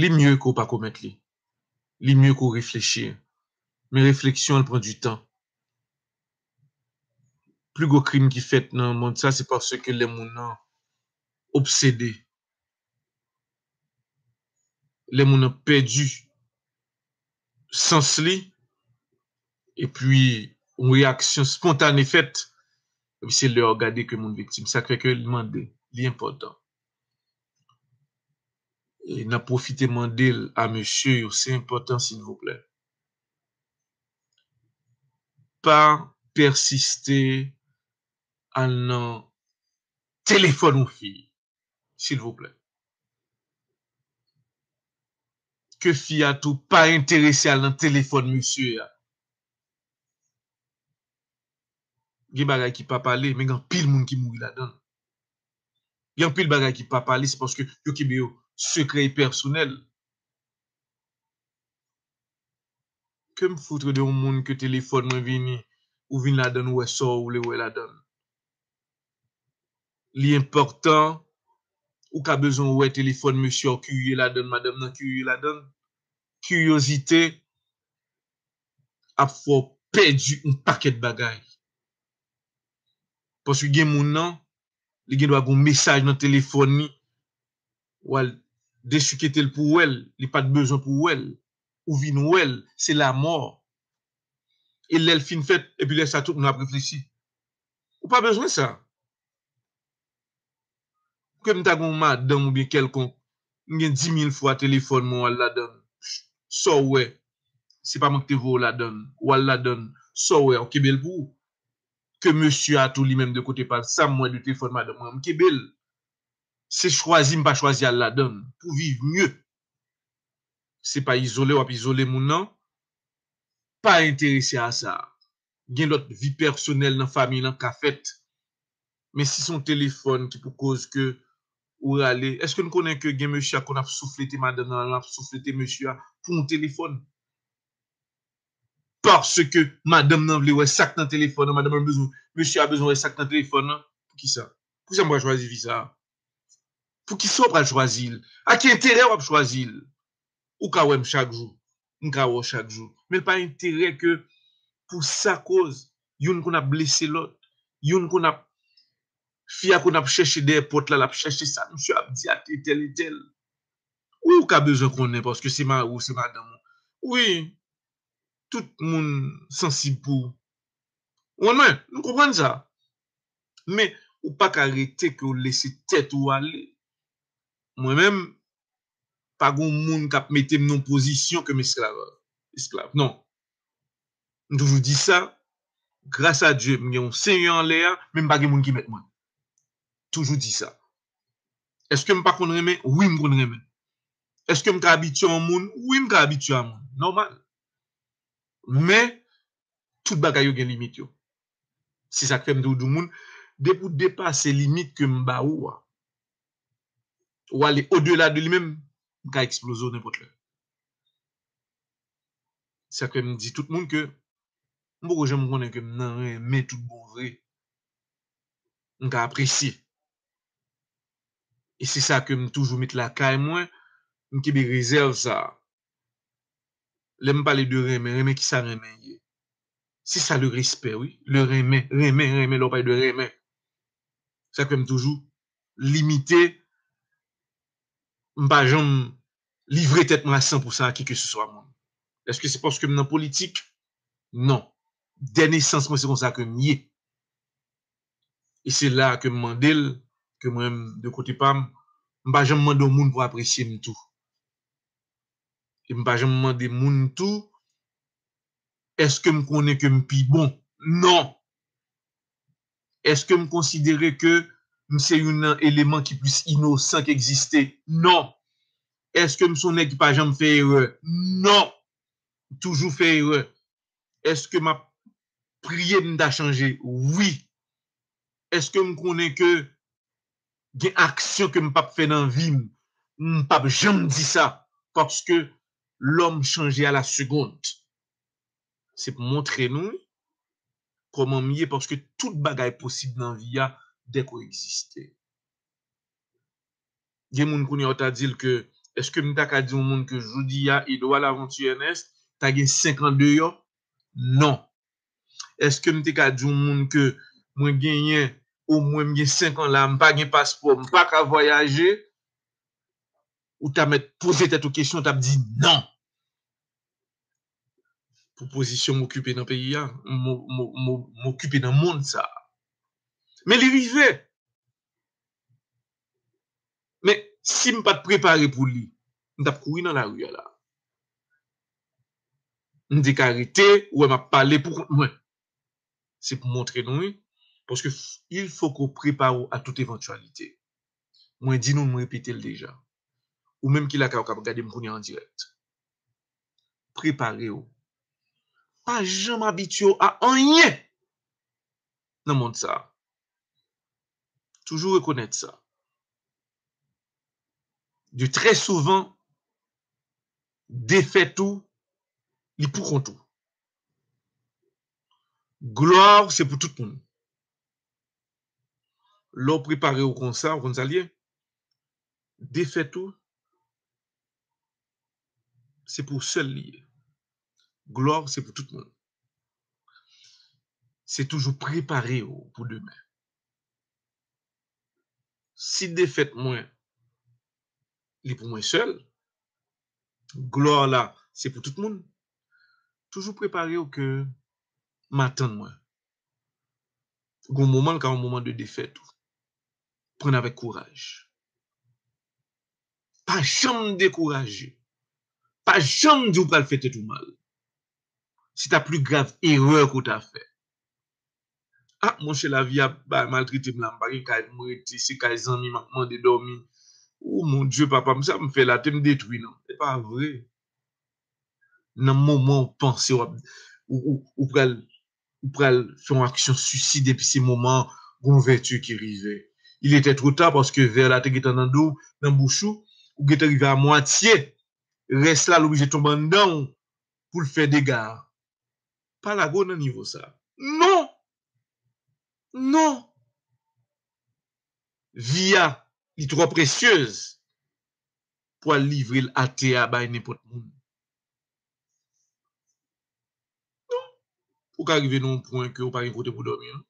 Li mye ke w pa komèt li. Li mye ke w reflechi. Men refleksyon an pran du tan. Pli gwo krim ki fèt nan mond sa, se paske lè moun nan obsede. Lè moun nan pèdi sans li, epi yon reyaksyon spontane fèt, epi se lè w gade ke moun viktim. Sa k fè ke l mande, li enpòtan. E n ap pwofite mande l a mesye yo, se enpòtan, silvouplè. Pa pèsiste al nan telefòn yon fi, silvouplè. Ke fi a tou pa enterese al nan telefòn mesye a. Gen bagay ki pa pale, men gen anpil moun ki mouri ladan l. Gen anpil bagay ki pa pale, se paske yo kenbe yo sekrè e pèsonèl. Que me foutre de yon moun ke telefòn mwen vini, ou vin ladan l, ou wè sa w vle wè ladan l. Li enpòtan, ou ka bezwen wè telefòn mesye a, w kirye ladan l, madanm nan kirye ladan l. Kiryozite ap fè w pèdi yon pakèt bagay. Paske gen moun nan, li gen dwa gen yon mesaj nan telefòn li, w al dechikete l pou w wè l, li pa t bezwen pou w wè l, ou vin wè l, se lamò. E lè l fin fèt, epi lè sa tout moun ap reflechi. Ou pa bezwen sa. Ke m ta gen yon madanm oubyen kèlkonk, m gen dimil fwa telefòn mwen w al ladan l. Sa w wè, se pa mwen ki te voye w ladan l. W al ladan l, sa w wè, w kenbe l pou ou. Ke mesye a tou li menm de kote pa l, sa m wè de telefòn madanm mwen, m kenbe l. Se chwazi m pa chwazi al ladan l. Pou viv mye. Se pa izole w ap izole moun nan. Pa enterese a sa. Gen lòt vi pèsonèl nan fanmi lan ka fèt. Men si se yon telefòn ki pou koz ke ou rale, èske n konnen ke gen mesye a konn ap souflete madanm nan, l ap souflete mesye a pou yon telefòn? Paske madanm nan vle wè sa k nan telefòn nan, madanm nan bezwen, mesye a bezwen wè sa k nan telefòn nan. Poukisa? Poukisa m pral chwazi fi sa a? Poukisa w pral chwazi l? A ki enterè w ap chwazi l? Ou ka wè m chak jou. M ka wè w chak jou. Men l pa enterè ke pou sa koz, youn konn ap blese lòt, youn konn ap Fi a konn ap chèche dèyè pòt la, l ap chèche sa misye ap di ak etèl, etèl. Wi, ou ka bezwen konnen paske se mari w, se madanm ou. Wi, tout moun sansib pou ou. Ou konprann mwen? Nou konprann sa. Men, ou pa ka rete ke w lese tèt ou ale. Mwen menm, pa gon moun k ap mete m nan yon pozisyon ke m esklav. Esklav, non. M toujou di sa, gras a Dye, m gen yon Senyè anlè a, men m pa gen moun ki mèt mwen. Toujou di sa. Èske m pa konn renmen? Wi, m konn renmen. Èske m ka abitye a yon moun? Wi, m ka abitye a moun. Nòmal. Men, tout bagay yo gen limit yo. Se sa k fè m toujou di moun, depi w depase limit ke m ba ou a, ou ale odela de li menm, m ka eksploze w nenpòt lè. Sa k fè m di tout moun ke m poko janm konnen ke m nan renmen tout bon vre. M ka apresye. E se sa ke m toujou met lakay mwen, m kenbe rezèv sa a. Lè m pale de renmen, renmen kisa renmen ye? Se sa le respè, wi. Le renmen, renmen, renmen, lè w pale de renmen. Sa k fè m toujou limite, m pa janm livre tèt mwen a san pou san a kikeseswa moun. Èske se paske m nan politik? Non. Dè nesans mwen, se konsa ke m ye. E se la ke m mande l, ke mwen menm, de kote pa m, m pa janm mande yon moun pou apresye m tou. E m pa janm mande moun tou, èske m konnen ke m pi bon? Non. Èske m konsidere ke m se youn nan eleman ki plis inosan ki egziste? Non. Èske m se yon nèg ki pa janm fè erè? Non. M toujou fè erè. Èske m ap priye m ta chanje? Wi. Èske m konnen ke gen aksyon ke m p ap fè nan vi m? M p ap janm di sa, paske l'homme change à la seconde. Se pou montre nou, wi, kòman m ye, paske tout bagay posib nan vi a dèk ou egziste. Gen moun kounye a w ta di l ke, èske m ta ka di yon moun ke jodi a, Edouard Laventure Ernest ta gen senk an deyò? Non. Èske m te ka di yon moun ke mwen genyen, omwen m gen senk an la, m pa gen paspò, m pa ka vwayaje? Ou ta mèt poze tèt ou kesyon, w t ap di non. Pou pozisyon m okipe nan peyi a, m, m, m, m okipe nan mond sa a. Men li rive. Men si m pa t prepare pou li, m t ap kouri nan lari a la. M te ka rete, ou wè m ap pale pou kont mwen. Se pou montre nou, wi. Paske f-, il faut que w prepare w à toute éventualité. Mwen di nou, m repete l deja. Ou menm ki lakay ou k ap gade m kounye a an dirèk. Prepare w. Pa janm abitye w a anyen nan mond sa a. Toujou rekonèt sa. De trè souvan, defèt ou, li pou kont ou. Glwa w se pou tout moun. Lè w prepare w konsa, ou konn sa l ye? Defèt ou, se pou w sèl li ye. Glwa w se pou tout moun. Se toujou prepare w pou demen. Si defèt mwen, li pou mwen sèl, glwa la, se pou tout moun, toujou prepare w ke m a tann mwen. Gon moman, l ka yon moman de defèt ou. Pran l avèk kouraj. Pa janm dekouraje. Pa janm di w pral fè tèt ou mal. Se ta pli grav erè ke w ta fè. Ah, monchè, lavi a ba-, maltrete m la, m pa gen kay pou m rete, se kay zanmi m ap mande dòmi. Oh, mon Dieu, papa m, sa m fè la, te m detwi, non. Se pa vre. Nan moman w panse w ap, ou, ou, ou pral, ou pral fè yon aksyon suisid, epi se moman gon vèti ki rive. Il était trop tard, paske vè la te gentan nan do w, nan bouch ou, ou gentan rive a mwatye. Rès la, l oblije tonbe anndan w pou l fè dega a. Pa lage w nan nivo sa. Non! Non! Vi a, li twò presyez pou al livre l atè a bay nenpòt moun. Non. Ou ka rive nan yon pwen ke w pa gen kote pou dòmi, non?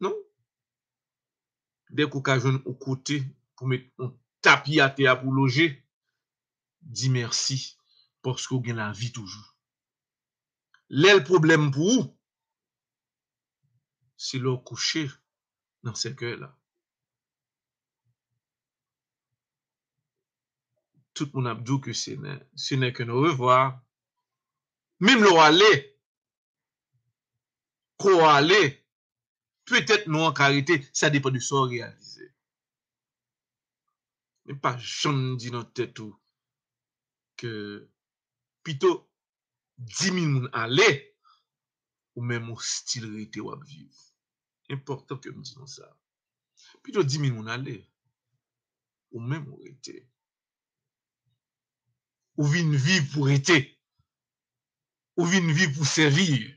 Non. Dèk ou ka jwenn yon kote pou met yon tapi atè a pou loje, di mèsi, paske w gen lavi toujou. Lè l pwoblèm pou ou, se lè w kouche nan sèkèy la. Tout moun ap di w ke se nè, se nè ke nou revwa. Menm lè w ale, kò w ale, petèt non an ka rete, sa depann de sa w reyalize. Men pa janm di nan tèt ou ke pito di mil moun ale, ou menm ou still rete w ap viv. Enpòtan ke m di nou sa. Pito di mil moun ale, ou menm ou rete. Ou vin viv pou rete. Ou vin viv pou sèvi.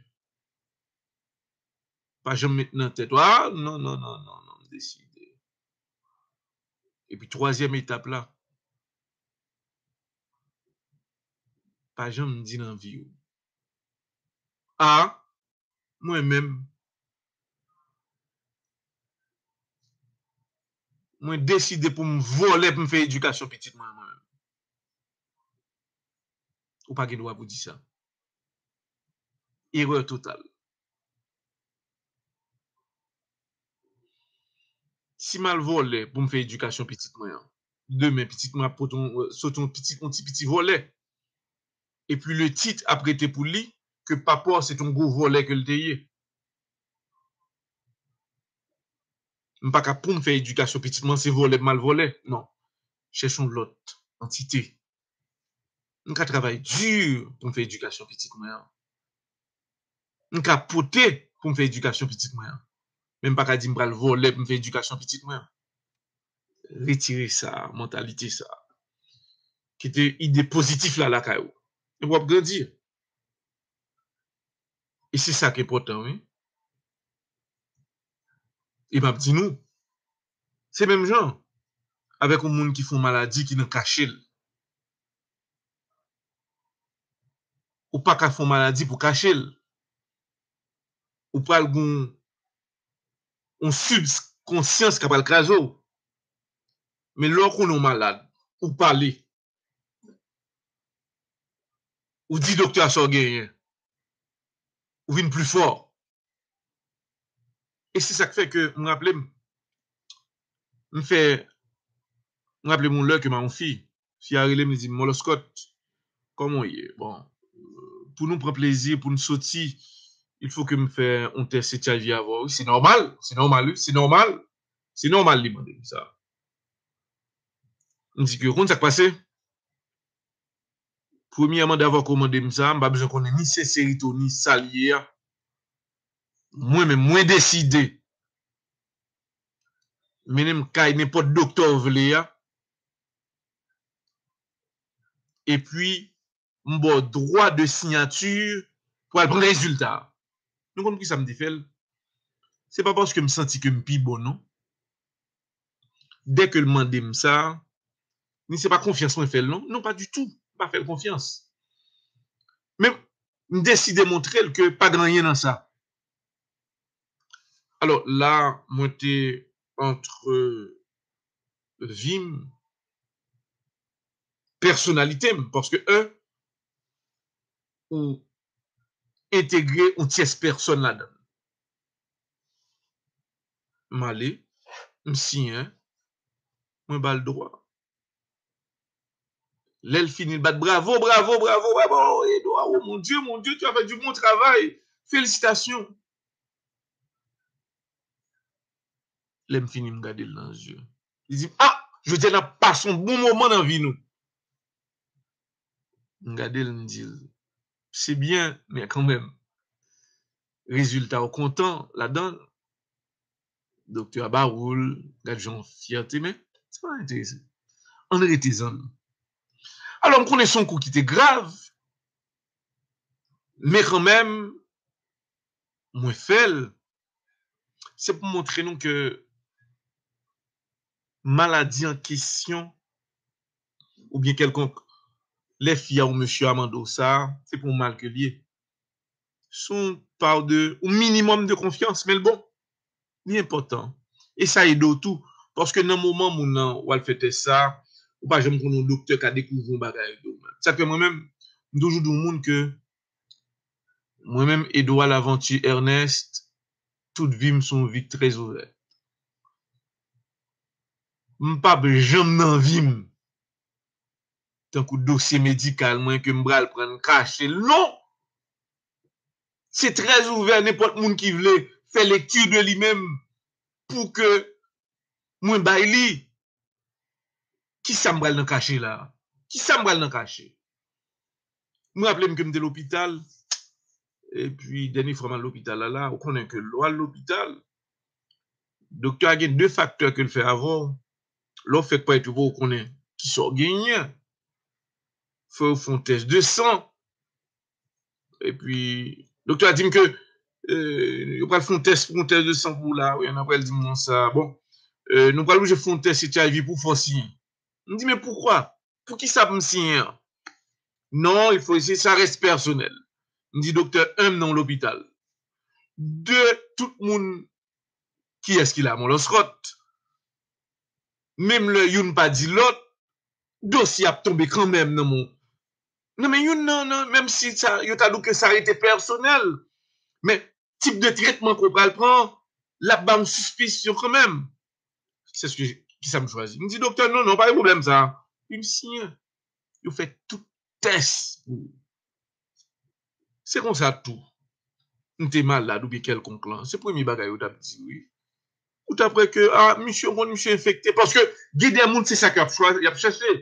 Pa janm met nan tèt ou, a, non, non, non, non, non, m deside. Epi twazyèm etap la, pa janm di nan vi w, a, mwen menm, mwen deside pou m vòlè pou m fè edikasyon pitit mwen, mwen menm. Ou pa gen dwa pou di sa. Erè total. Si m al vòlè pou m fè edikasyon pitit mwen an, demen pitit mwen ap pote yon, sot yon pitit, yon ti piti vòlè. Epi le tit ap rete pou li ke papa w se t yon gwo vòlè ke l te ye. M pa ka pou m fè edikasyon pitit mwen, se vòlè m al vòlè. Non. Chèche yon lòt antite. M ka travay di pou m fè edikasyon pitit mwen an. M ka pote pou m fè edikasyon pitit mwen an. Men m pa ka di m pral vòlè pou m fè edikasyon pitit mwen an. Retire sa, mantalite sa. Kite ide pozitif la lakay ou. Epi w ap grandi. E se sa k enpòtan, wi. E m ap di nou, se menm jan avèk yon moun ki fè yon maladi ki nan kache l. Ou pa ka fè yon maladi pou kache l. Ou pral gen yon sibkonsyans k ap al kraze w. Men lè w konnen w malad, ou pale. Ou di doktè a sa w genyen. Ou vin pli fò. E se sa k fè ke m raple m, m fè, m raple m yon lè ke m a yon fi. Fi a rele m, li di m, Molo Scott, kòman w ye? Bon, pou nou pran plezi, pou nou soti, il faut que m fè yon tès H I V avè w. Wi, se nòmal, se nòmal, wi, se nòmal. Se nòmal li mande m sa. M di ke, ou konn sa k pase? Premyèman, davò ke w mande m sa, m pa bezwen konnen ni senserite w, ni sa l ye a. Mwen menm, mwen deside mennen m kay nenpòt doktè w vle a. Epi, m ba w dwa de siyati pou al pran rezilta a. Nou konn poukisa m te fè l? Se pa paske m santi ke m pi bon, non. Dèke l mande m sa, ni se pa konfyans mwen fè l, non. Non, pa ditou. M pa fè l konfyans. Men, m deside montre l ke pa gen anyen nan sa. Alò, la, mwen te antre vi m, pèsonalite m, paske, en, ou entegre yon tyès pèsòn ladan l. M ale, m siyen, mwen ba l dwa. Lè l fini, l bat bravo, bravo, bravo, bravo, Edouard, oh mon Dieu, mon Dieu, tu as fait du bon travail, félicitations. Lè m fini, m gade l nan zye. Li di m, ah, jodi a n ap pase yon bon moman nan vi nou. M gade l, m di l, se byen, men kanmenm, rezilta w kontan ladan l. Doktè a ba ou l, gad jan w fyète, men se pa enterese. Ann rete zanmi. Alò, m konnen se yon kou ki te grav, men kanmenm, mwen fè l. Se pou montre nou ke maladi an kesyon, oubyen kèlkonk, lè fi a ou mesye a mande w sa, se pou yon mal ke l ye. Se yon pa de, yon minimòm de konfyans, men l bon. Li enpòtan. e sa ede w tou. Paske nan moman moun nan w al fè tès sa, ou pa janm konn yon doktè ka dekouvri yon bagay de ou menm. Sa k fè mwen menm, m toujou di yon moun ke mwen menm, Edouard Laventure Ernest, tout vi m se yon vi k trè ouvè. M p ap janm nan vi m tankou dosye medikal mwen ke m pral pran kache l. Non! Se trè ouvè, nenpòt moun ki vle fè lekti de li menm pou ke mwen bay li. Kisa m pral nan kache la? Kisa m pral nan kache? Mwen raple m ke m te lopital, epi dènye fwa m al lopital la, la, ou konnen ke lè w al lopital, doktè a gen de faktè ke l fè avè w. Lè w fèk parèt, ou konnen kisa w genyen. Fè w fè yon tès de san. Epi, doktè a di m ke, euh, yo pral fè yon tès, fè yon tès de san pou ou la, wi, ann apre l di m konsa, bon, euh, nou pral oblije fè yon tès H I V pou w fè w siyen. M di, men poukwa? Poukisa pou m siyen an? Non, il faut, ça reste personnel. M di, doktè, un, m nan yon lopital. De, tout moun, kiyès ki la? Mon Loscot. Menm lè youn pa di lòt, dosye ap tonbe kanmenm nan men, nan men youn nan, nan, menm si sa, yo ta di w ke sa rete pèsonèl. Men, tip de tretman ke w pral pran, l ap ba yon sispisyon kanmenm. Se ki, kisa m chwazi? M di, doktè, non, non, pa gen pwoblèm sa. Epi m siyen. Yo fè tout tès pou ou. Se konsa tou. M te malad oubyen kèlkonk lan. Se premye bagay yo t ap di, wi. Ou t ap wè ke, a, misye, ou konn misye enfekte. Paske gen de moun, se sa ke y ap chwa-, y ap chèche.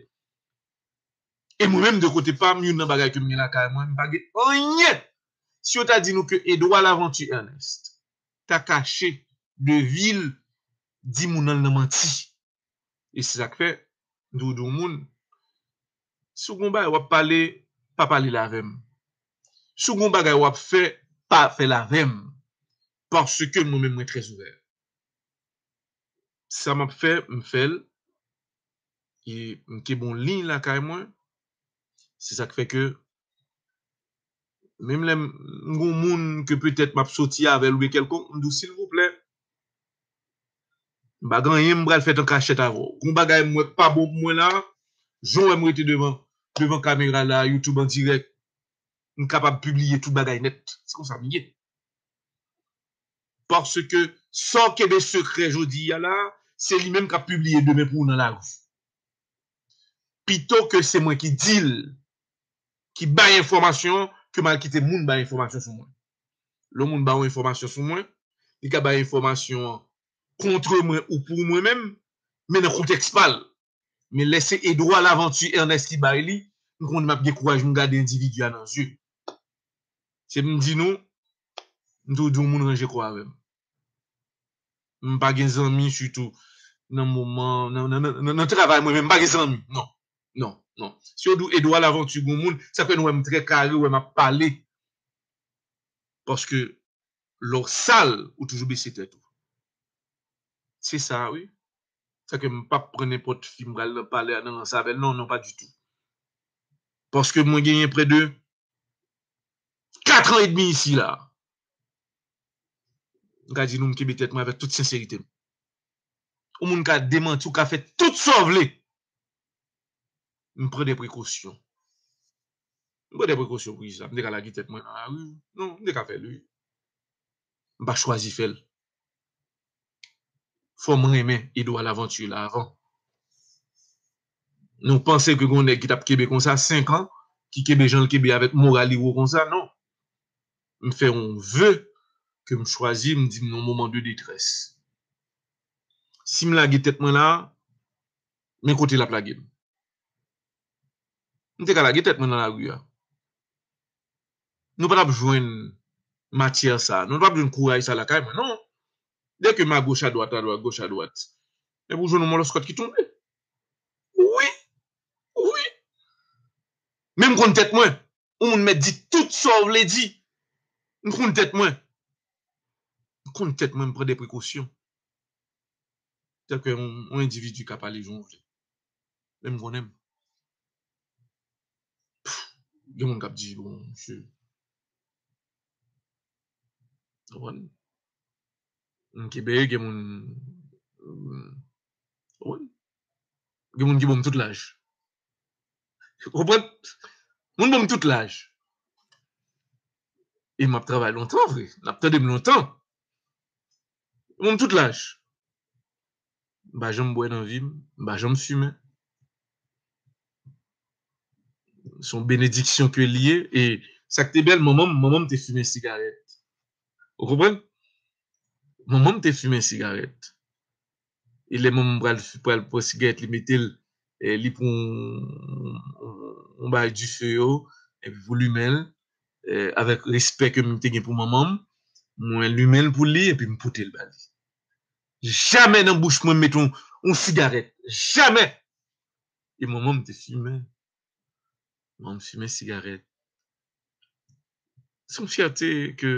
E mwen menm, de kote pa m, youn nan bagay ke m gen lakay mwen, m pa gen anyen. Si yo ta di nou ke Edouard Laventure Ernest ta kache de vi l, di moun nan l nan manti. E se sa k fè, m toujou di yon moun, si w gen yon bagay w ap pale, pa pale l avè m. Si w gen yon bagay w ap fè, pa fè l avè m. Paske mwen menm, mwen trè ouvè. Sa m ap fè, m fè l. E m kenbe yon liy lakay mwen. Se sa k fè ke menm lè m, m gen yon moun ke petèt m ap soti avè l oubyen kèlkonk, m di w, silvouplè, m pa gen anyen m pral fè an kachèt avè w. Gen yon bagay m wè k pa bon pou mwen la, jan w wè m rete devan, devan kamera la, YouTube an dirèk, m kapab pibliye tout bagay nèt. Se konsa m ye. Paske sa w kenbe sekrè jodi a la, se li menm k ap pibliye demen pou ou nan lari. Pito ke se mwen ki di l, ki bay enfòmasyon an, ke m al kite moun bay enfòmasyon sou mwen. Lè yon moun ba w enfòmasyon sou mwen, li ka bay enfòmasyon an kont mwen ou pou mwen menm, men nan kontèks pa l. Men lè se Edouard Laventure Ernest ki bay li, m konnen m ap gen kouraj m gade endividi a nan zye. Se m di nou, m toujou di yon moun ranje kò avè m. M pa gen zanmi, sitou nan moman, nan, nan, nan, nan, nan travay mwen menm, m pa gen zanmi. Non, non, non. Si yo di w Edouard Laventure gon moun, sa fè nou wè m trè kare, wè m ap pale. Paske lè w sal, ou toujou bese tèt ou. Se sa, wi. Sa ke m p ap pran nenpòt fi, m pral nan pale a nan rans avè l. Non, non, pa ditou. Paske mwen genyen prè de kat an edmi isi la. M ka di nou, m kenbe tèt mwen avèk tout senserite m. Yon moun ka demanti, ou ka fè tout sa w vle. M pran de prekosyon. M pran de prekosyon pou kisa? M te ka lage tèt mwen nan lari? Non, m te ka fè l, wi. M pa chwazi fè l. Fò m renmen Edouard Laventure la avan. Nou panse ke gon nèg ki t ap kenbe konsa senk an, ki kenbe jan l kenbe avèk moral li wo konsa? Non. M fè yon ve ke m chwazi, m di m nan yon moman de detrès. Si m lage tèt mwen la, men kote l ap lage m. M te ka lage tèt mwen nan lari a. Nou pa t ap jwenn matyè sa, nou pa t ap jwenn kouraj sa lakay mwen, non. Dèke m agoch adwat, adwat, goch adwat. Epi w jwenn yon moloskòt ki tonbe. Wi, wi. Men m konn tèt mwen. Yon moun mèt di tout sa w vle di. M konn tèt mwen. M konn tèt mwen, m pran de prekosyon. Tèlke yon, yon endividi ka pale jan w vle. Men m konnen m. Pff, gen moun k ap di, bon, misye. Konprann? M kenbe, gen moun, Gen moun ki ban m tout laj. Ou konprann? Moun ban m tout laj. E m ap travay lontan vre. N ap tande m lontan. Moun tout laj. M pa janm bwè nan vi m. M pa janm fimen. Se yon benediksyon ke l ye. E sa k te bèl, manman m, manman m te fimen sigarèt. Ou konprann? Manman m te fimen sigarèt. E lè manman m pral, pral pran sigarèt, li mete l, eh, li pran yon, yon, yon bagay dife yo, epi pou limen l, eh, avèk respè ke m te gen pou manman m, mwen limen l pou li, epi m pote l ba li. Jamè nan bouch mwen m met yon, yon sigarèt. Jamè! E manman m te fimen. Manman m fimen sigarèt. Se yon fyète ke,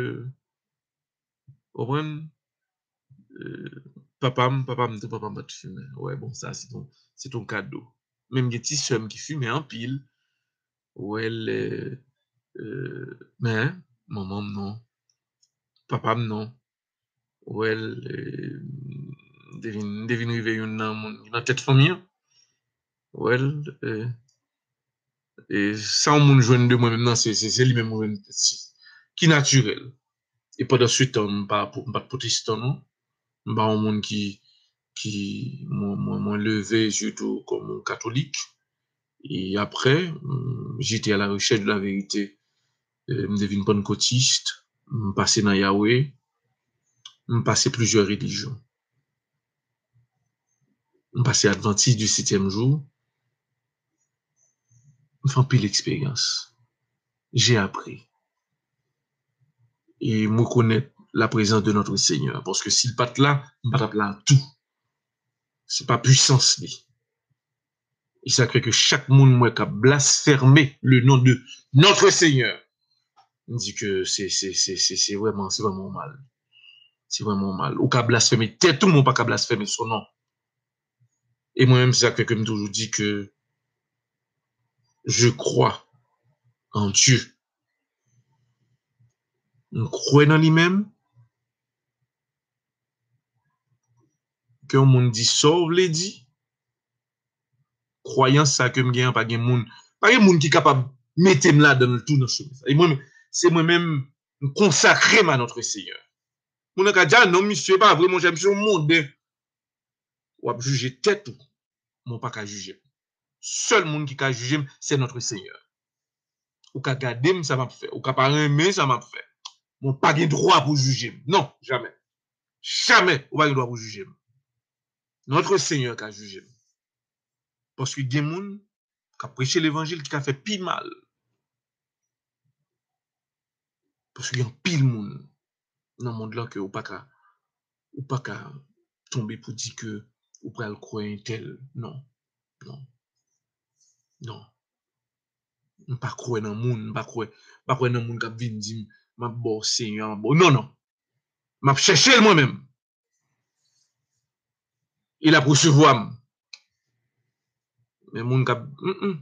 ou konprann, eh, papa m, papa m tou, papa m pa t fimen. Wè, bon, sa, se ton, se ton kado. Men m gen ti sè m ki fimen anpil. Wè, lè, eh, men, manman m non. Papa m non. Wè l, eh, m te vin, m te vin rive youn nan moun ki nan tèt fanmi an. Wè l, eh, e sa yon moun jwenn de mwen menm nan, se, se, se li menm mwen jwenn si, ki natirèl. E pandan se tan, m pa, m pa t pwotestan non. M pa yon moun ki, ki, mwen, mwen, mwen leve sitou kòm yon katolik. E apre, m, j'étais à la recherche de la vérité. Eh, m te vin pannkotist, m pase nan Yahweh, m pase plizyè relijyon. M pase Adventiste du septième jour. M fè anpil eksperyans. J'ai appris. E m rekonèt la présence de notre Seigneur. Paske si l pa t la, m pa t ap la tou. Se pa pwisans li. E sa k fè ke chak moun m wè k ap blasfème le nom de notre Seigneur, m di ke se, se, se, se, se vrèman, se vrèman yon mal. Se vrèman yon mal. Ou ka blasfème tèt ou, men ou pa ka blasfème son non. E mwen menm, se sa k fè ke m toujou di ke je crois en Dieu. M kwè nan li menm. Ke yon moun di sa w vle di. Kwayans sa ke m gen an, pa gen moun, pa gen moun ki kapab mete m ladan l tou nan chemen sa. E mwen, se mwen menm, m konsakre m a notre Seigneur. Moun nan ka di, "Ah non, misye pa vre, monchè, misye yon monden." W ap jije tèt ou, men w pa ka jije m. Sèl moun ki ka jije m, se notre Seigneur. Ou ka gade m sa m ap fè, ou ka pa renmen sa m ap fè, men w pa gen dwa pou jije m. Non, jamè. Jamè, ou pa gen dwa pou jije m. Notre Seigneur ka jije m. Paske gen moun k ap preche levanjil ki ka fè pi mal. Paske gen anpil moun nan mond lan ke ou pa ka, ou pa ka tonbe pou di ke ou pral kwè entèl. Non. Non. Non. M pa kwè nan moun, m pa kwè, m pa kwè nan moun k ap vin di m, "M ap ba w Senyè, m ap ba w." Non, non. M ap chèche l mwen menm. E l ap resevwa m. Men moun k ap, mm, mm,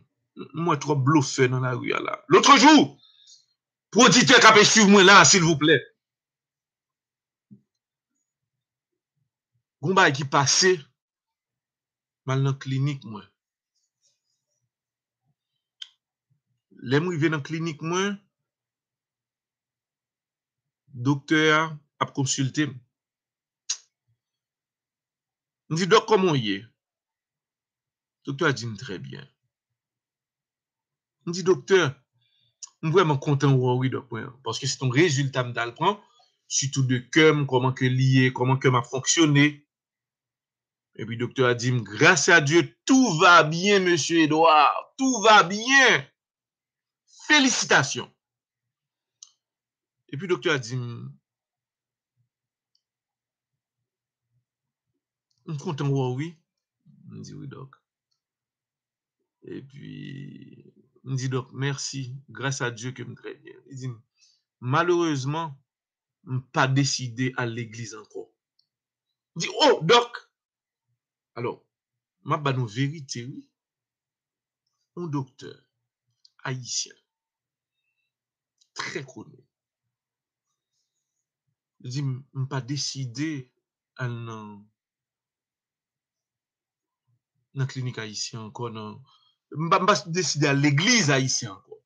m wè twòp blofè nan lari a la. Lòt jou, pwoditè k ap swiv mwen la, silvouplè. Gon bagay ki pase, m al nan klinik mwen. Lè m rive nan klinik mwen, doktè a ap konsilte m. M di, "Dòk, kòman w ye?" Doktè a di m, "Trè byen." M di, "Doktè, m vrèman kontan wè w wi, dòk mwen, paske se t on rezilta m t al pran, sitou de kè m, kòman ke li ye, kòman kè m ap fonksyone." Epi doktè a di m, "Grâce à Dieu, tout va bien, Monsieur Edouard, tout va bien. Félicitations." Epi doktè a di m, "M kontan wè w wi." M di, "Wi, dòk." Epi, m di, "Dòk, mèsi, grâce à Dieu ke m trè byen." Li di m, "Malerezman, m pa deside al legliz ankò." M di, "Oh, dòk!" Alò, m ap ba nou verite, wi. Yon doktè ayisyen, trè koni, li di m, "M pa deside al nan nan klinik ayisyen ankò, nan, m pa, m pa deside al legliz ayisyen ankò.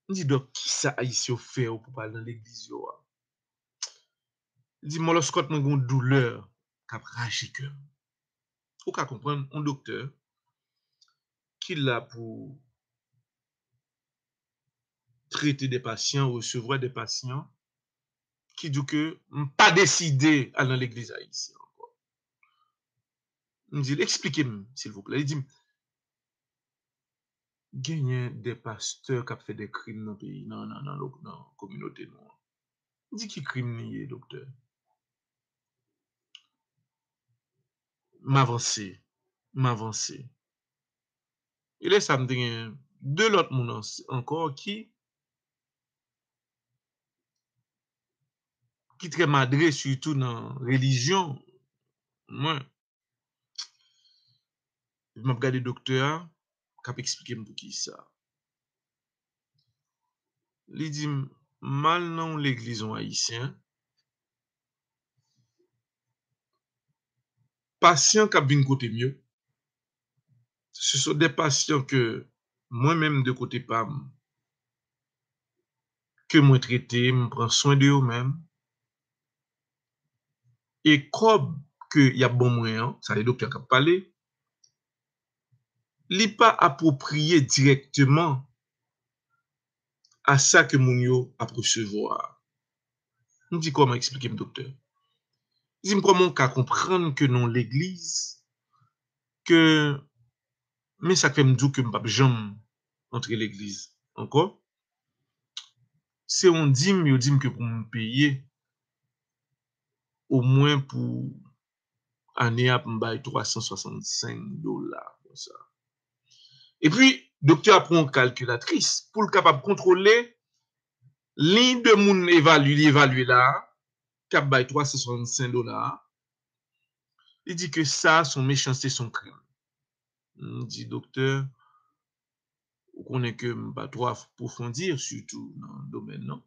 M di, Dòk, kisa ayisyen yo fè w pou pa al nan legliz yo a? Li di, Mòlòskòt, mwen gen yon doulè k ap rache kè m. Ou ka konprann, yon doktè ki la pou trete de pasyan, resevwa de pasyan, ki di w ke m pa deside al nan legliz ayisyen ankò. M di l, Eksplike m, silvouplè. Li di m, Genyen de pastè k ap fè de krim nan peyi, nan, nan, nan, lo- nan kominote nou an. M di, Ki krim li ye, doktè? M avanse, m avanse. E lè sa, m te gen de lòt moun ans- ankò ki, ki trè madre, sitou nan relijyon mwen. Epi m ap gade doktè a, k ap eksplike m poukisa. Li di m, M al nan yon legliz yon ayisyen, pasyan k ap vin kote m yo, se sont des patients que mwen menm de kote pa m, ke mwen trete, m pran swen de yo menm, e kòb ke y ap ban mwen an, sa se doktè a k ap pale, li pa apwopriye dirèkteman a sa ke moun yo ap resevwa a. M di, Kòman, eksplike m, doktè? Li di m, Kòman w ka konprann ke nan yon legliz, ke, men sa k fè m di w ke m p ap janm antre legliz ankò, se yon dim yo di m ke pou m peye, omwen pou ane a, pou m bay twa san swasannsenk dola konsa. Epi, doktè a pran yon kalkilatris pou l kapab kontwole liy de moun evalye, li evalye la a, k ap bay twa san swasannsenk dola a. Li di ke sa se yon mechanste, se yon krim. M di, Doktè, ou konnen ke m pa twò apwofondi, sitou nan domèn nan.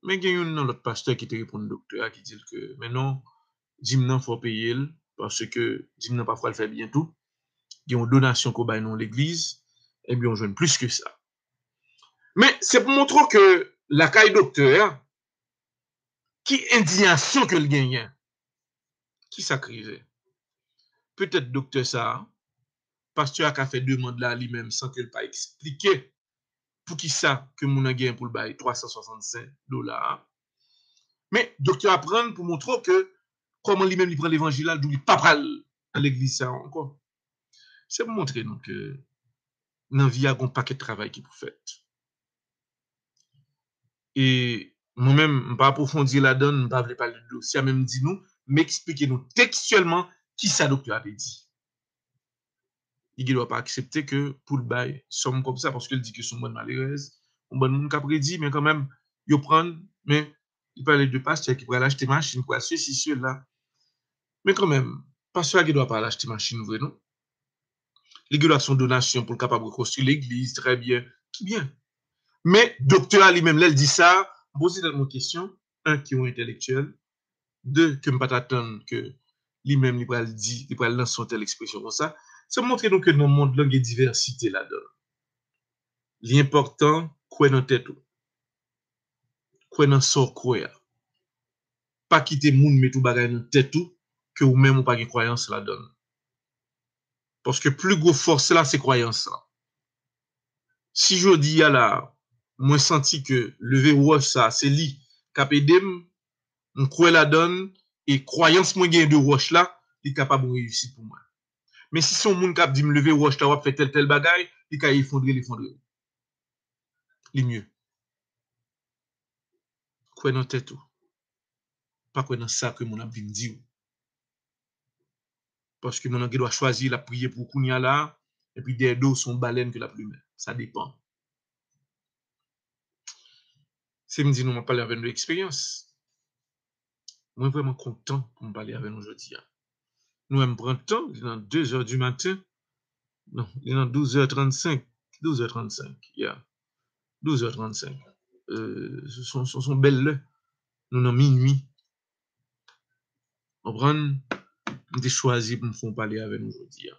Men gen youn nan lòt pastè ki te reponn doktè a, ki di l ke, Men non, dim nan fò w peye l, paske dim nan pafwa l fè byen tou. Gen yon donasyon ke w bay nan yon legliz, ebyen w jwenn plis ke sa. Men se pou montre w ke lakay doktè a, ki endiyasyon ke l genyen. Kisa k rive? Petèt doktè sa a, pastè a ka fè demann la li menm san ke l pa eksplike poukisa ke moun nan gen pou l bay twa san swasannsenk dola a. Men doktè a pran l pou montre w ke kòman li menm li pran levanjil la, li di w li pa pral nan legliz sa a ankò. Se pou montre nou ke nan vi a, gen yon pakèt travay ki pou fèt. E mwen menm, m pa apwofondi ladan l, m pa vle pale de dosye a, men m di nou, m eksplike nou tekstyèlman kisa doktè a te di. Li gen dwa pa aksepte ke pou l bay sòm kòb sa, paske l di ke se yon bann malerèz, yon bann moun k ap redi, men kanmenm, yo pran l, men li pale de pastè ki pral achte machin, pral sesi, sela. Men kanmenm, pastè a gen dwa pa al achte machin vre, non. Li gen dwa se yon donasyon pou l kapab rekonstwi legliz, trè byen, ki byen. Men, doktè a li menm, lè l di sa, m poze tèt mwen kesyon, en, ki yon entèlektyèl, de, ke m pa t atann ke li menm li pral di, li pral lanse yon tèl ekspresyon konsa, se montre nou ke nan mond lan gen divèsite ladan l. Li enpòtan kwè nan tèt ou. Kwè nan sa w kwè a. Pa kite moun mete w bagay nan tèt ou ke ou menm ou pa gen kwayans ladan l. Paske pli gwo fòs la se kwayans la. Si jodi a la, mwen santi ke leve wòch sa, se li k ap ede m, m kwè ladan l, e kwayans mwen genyen de wòch la, li kapab yon reyisit pou mwen. Men si se yon moun k ap di m leve wòch la, w ap fè tèl, tèl bagay, li ka efondre l, efondre l. Li mye. Kwè nan tèt ou. Pa kwè nan sa ke moun ap vin di w. Paske moun nan gen dwa chwazi, l ap priye pou ou kounye a la, epi dèyè do w, se yon balèn ke l ap limen. Sa depann. Si m di nou, m ap pale avè nou de eksperyans. Mwen vrèman kontan pou m pale avè nou jodi a. Nou wè m pran tan, li nan de zè di maten. Non, li nan douz è trannsenk. Douz è trannsenk, yeah. Douz è trannsenk. Euh, se son, son, son bèl lè. Nou nan minui. Konprann? te chwazi pou m fè yon pale avè nou jodi a.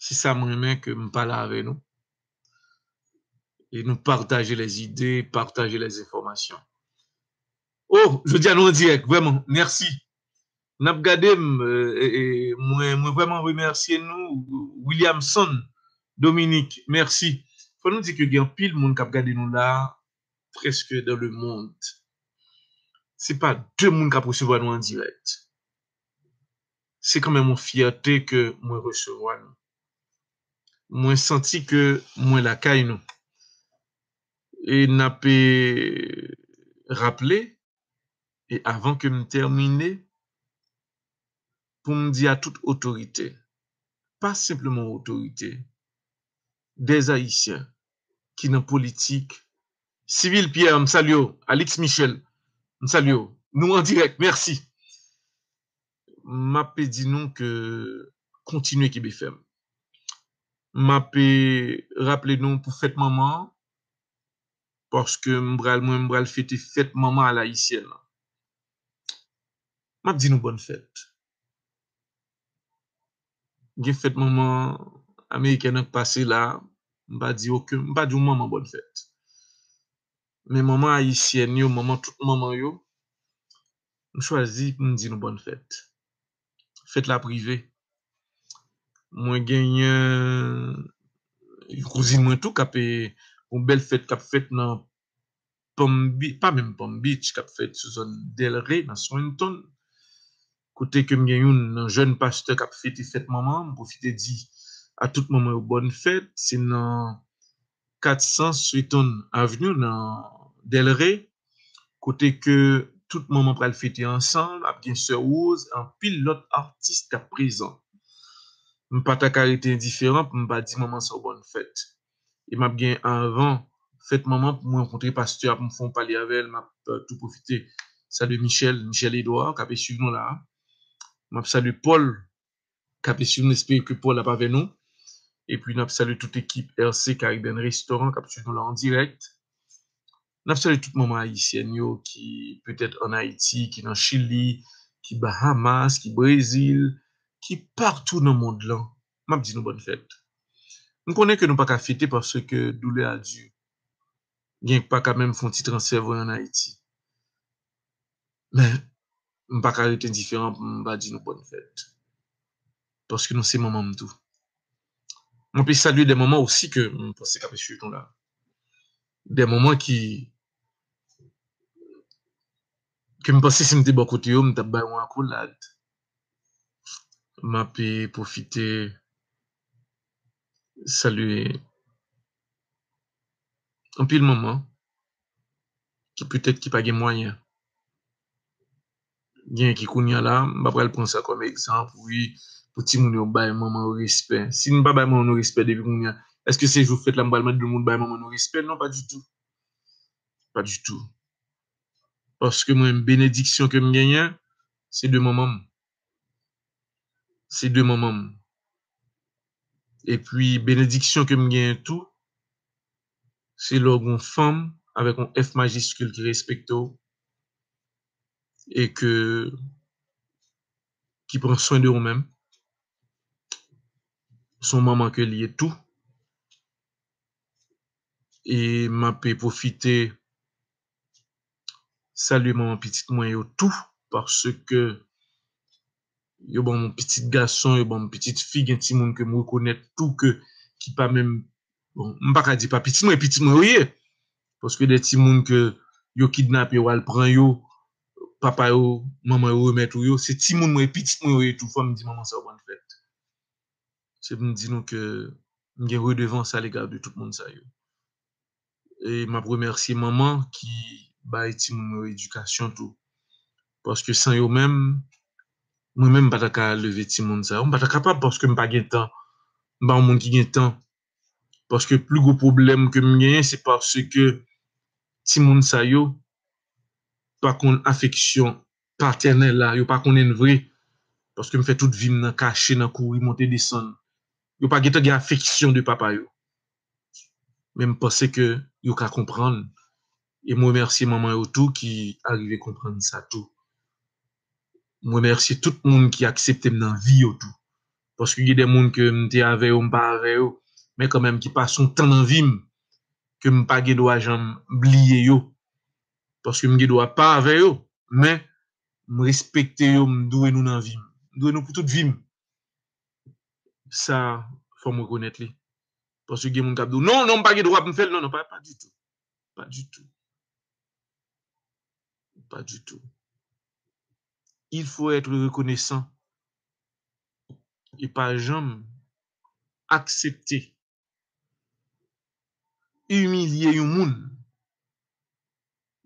Se sa m renmen, ke m pale avè nou. E nou pataje lèzide, pataje lèzenfòmasyon. Oh, jodi a nou an dirèk, vrèman, mèsi. N ap gade m, e, e, mwen, mwen vrèman remèsye nou, Williamson Dominique, mèsi. Fò nou di ke gen anpil moun k ap gade nou la, prèske dans le monde. Se pa de moun k ap resevwa nou an dirèk. Se kanmenm yon fyète ke mwen resevwa nou. Mwen santi ke mwen lakay nou. E n ap, e, raple, e avan ke m tèmine, pou m di a tout otorite, pa senpleman otorite, dè Ayisyen ki nan politik, Civil Pierre, m salye w, Alix Michel, m salye w. Nou an dirèk, mèsi. M ap di nou ke kontinye kenbe fèm. M ap, e, raple nou pou fèt manman an, paske m pral, mwen, m pral fete fèt manman alayisyèn lan. M ap di nou bòn fèt. Gen fèt manman amerikèn an k pase la, m pa di okenn, m pa di yon manman bòn fèt. Men manman ayisyèn yo, manman tout manman yo, m chwazi pou m di nou bòn fèt. Fèt la prive. Mwen genyen yon kouzin mwen tou k ap, e, yon bèl fèt k ap fèt nan Palm Beach, pa menm Palm Beach, k ap fèt sou zòn Delray, nan Swanton. Kote ke m gen youn nan jèn pastè k ap fete fèt manman, m pwofite di a tout manman yo bòn fèt. Se nan kat san Swanton Avenue, nan Delray, kote ke tout manman pral fete ansanm, ap gen sè Rose, anpil lòt atis k ap prezan. M pa ta ka rete endiferan pou m pa di manman sa yo bòn fèt. E m ap gen anvan fèt manman pou mwen rankontre pastè a, pou m fè yon pale avè l, m ap, e, tou pwofite salye Michel, Michel Edouard, k ap swiv nou la a. M ap salye Paul, k ap swiv nou, espere ke Paul ap avè nou. Epi n ap salye tout ekip R C Caribbean Restaurant k ap swiv nou la an dirèk. N ap salye tout manman ayisyèn yo ki petèt ann Ayiti, ki nan Chili, ki Bahamas, ki Brezil, ki patou nan mond lan. M ap di nou bòn fèt. M konnen ke nou pa ka fete paske doulè a di. Gen pa ka menm fè yon ti transfè voye ann Ayiti. Men, m pa ka rete endiferan pou m pa di nou bòn fèt. Paske nou se manman m tou. Mwen pe salye de manman osi ke m panse k ap swiv nou la. De manman ki, ke m panse si m te bò kote yo, m t ap bay yon akolad. M ap pwofite salye anpil manman ki petèt ki pa gen mwayen. Gen ki kounye a la, m pa pral pran sa kòm egzanp, wi, pou timoun yo bay manman yo respè. Si n pa bay manman nou respè depi kounye a, èske se jou fèt la m pral mande moun bay manman nou respè? Non, pa ditou. Pa ditou. Paske mwen, benediksyon ke m genyen, se de manman m. Se de manman m. Epi, benediksyon ke m genyen tou, se lè w gen yon fanm avèk yon F majiskil ki respekte w e ke, ki pran swen de ou menm. Se yon manman ke l ye tou. E m ap pwofite salye manman pitit mwen yo tou, paske yo ban m yon pitit gason, yo ban m pitit fi, gen timoun ke m rekonèt tou ke, ki pa menm, bon, m pa ka di pa pitit mwen, pitit mwen yo ye. Paske de timoun ke yo kidnape, yo al pran yo, papa yo, manman yo remèt ou yo, se timoun mwen, pitit mwen yo ye tou, fò m di manman sa yo bòn fèt. Se pou m di nou ke m gen redevans a lega de tout moun sa yo. E m ap remèsye manman ki bay timoun yo edikasyon tou. Paske san yo menm, mwen menm m pa ta ka leve timoun sa yo. M pa ta kapab paske m pa gen tan. M pa yon moun ki gen tan. Paske pli gwo pwoblèm ke m genyen, se paske timoun sa yo pa konn afeksyon patènèl la, yo pa konnen l vre. Paske m fè tout vi m nan kache, nan kouri, monte, desann. Yo pa gentan gen afeksyon de papa yo. Men m panse ke yo ka konprann. E m remèsye manman yo tou ki arive konprann sa tou. M remèsye tout moun ki aksepte m nan vi yo tou. Paske gen de moun ke m te avè yo, m pa avè yo, men kanmenm ki pase yon tan nan vi m, ke m pa gen dwa janm bliye yo. Paske m gen dwa pa avè yo, men m respekte yo, m dwe nou nan vi m. M dwe nou pou tout vi m. Sa, fò m rekonèt li. Paske gen moun k ap di w, non, non, m pa gen dwa pou m fè l. Non, non, pa, pa ditou. Pa ditou. Pa ditou. Il faut être reconnaissant. E pa janm aksepte imilye yon moun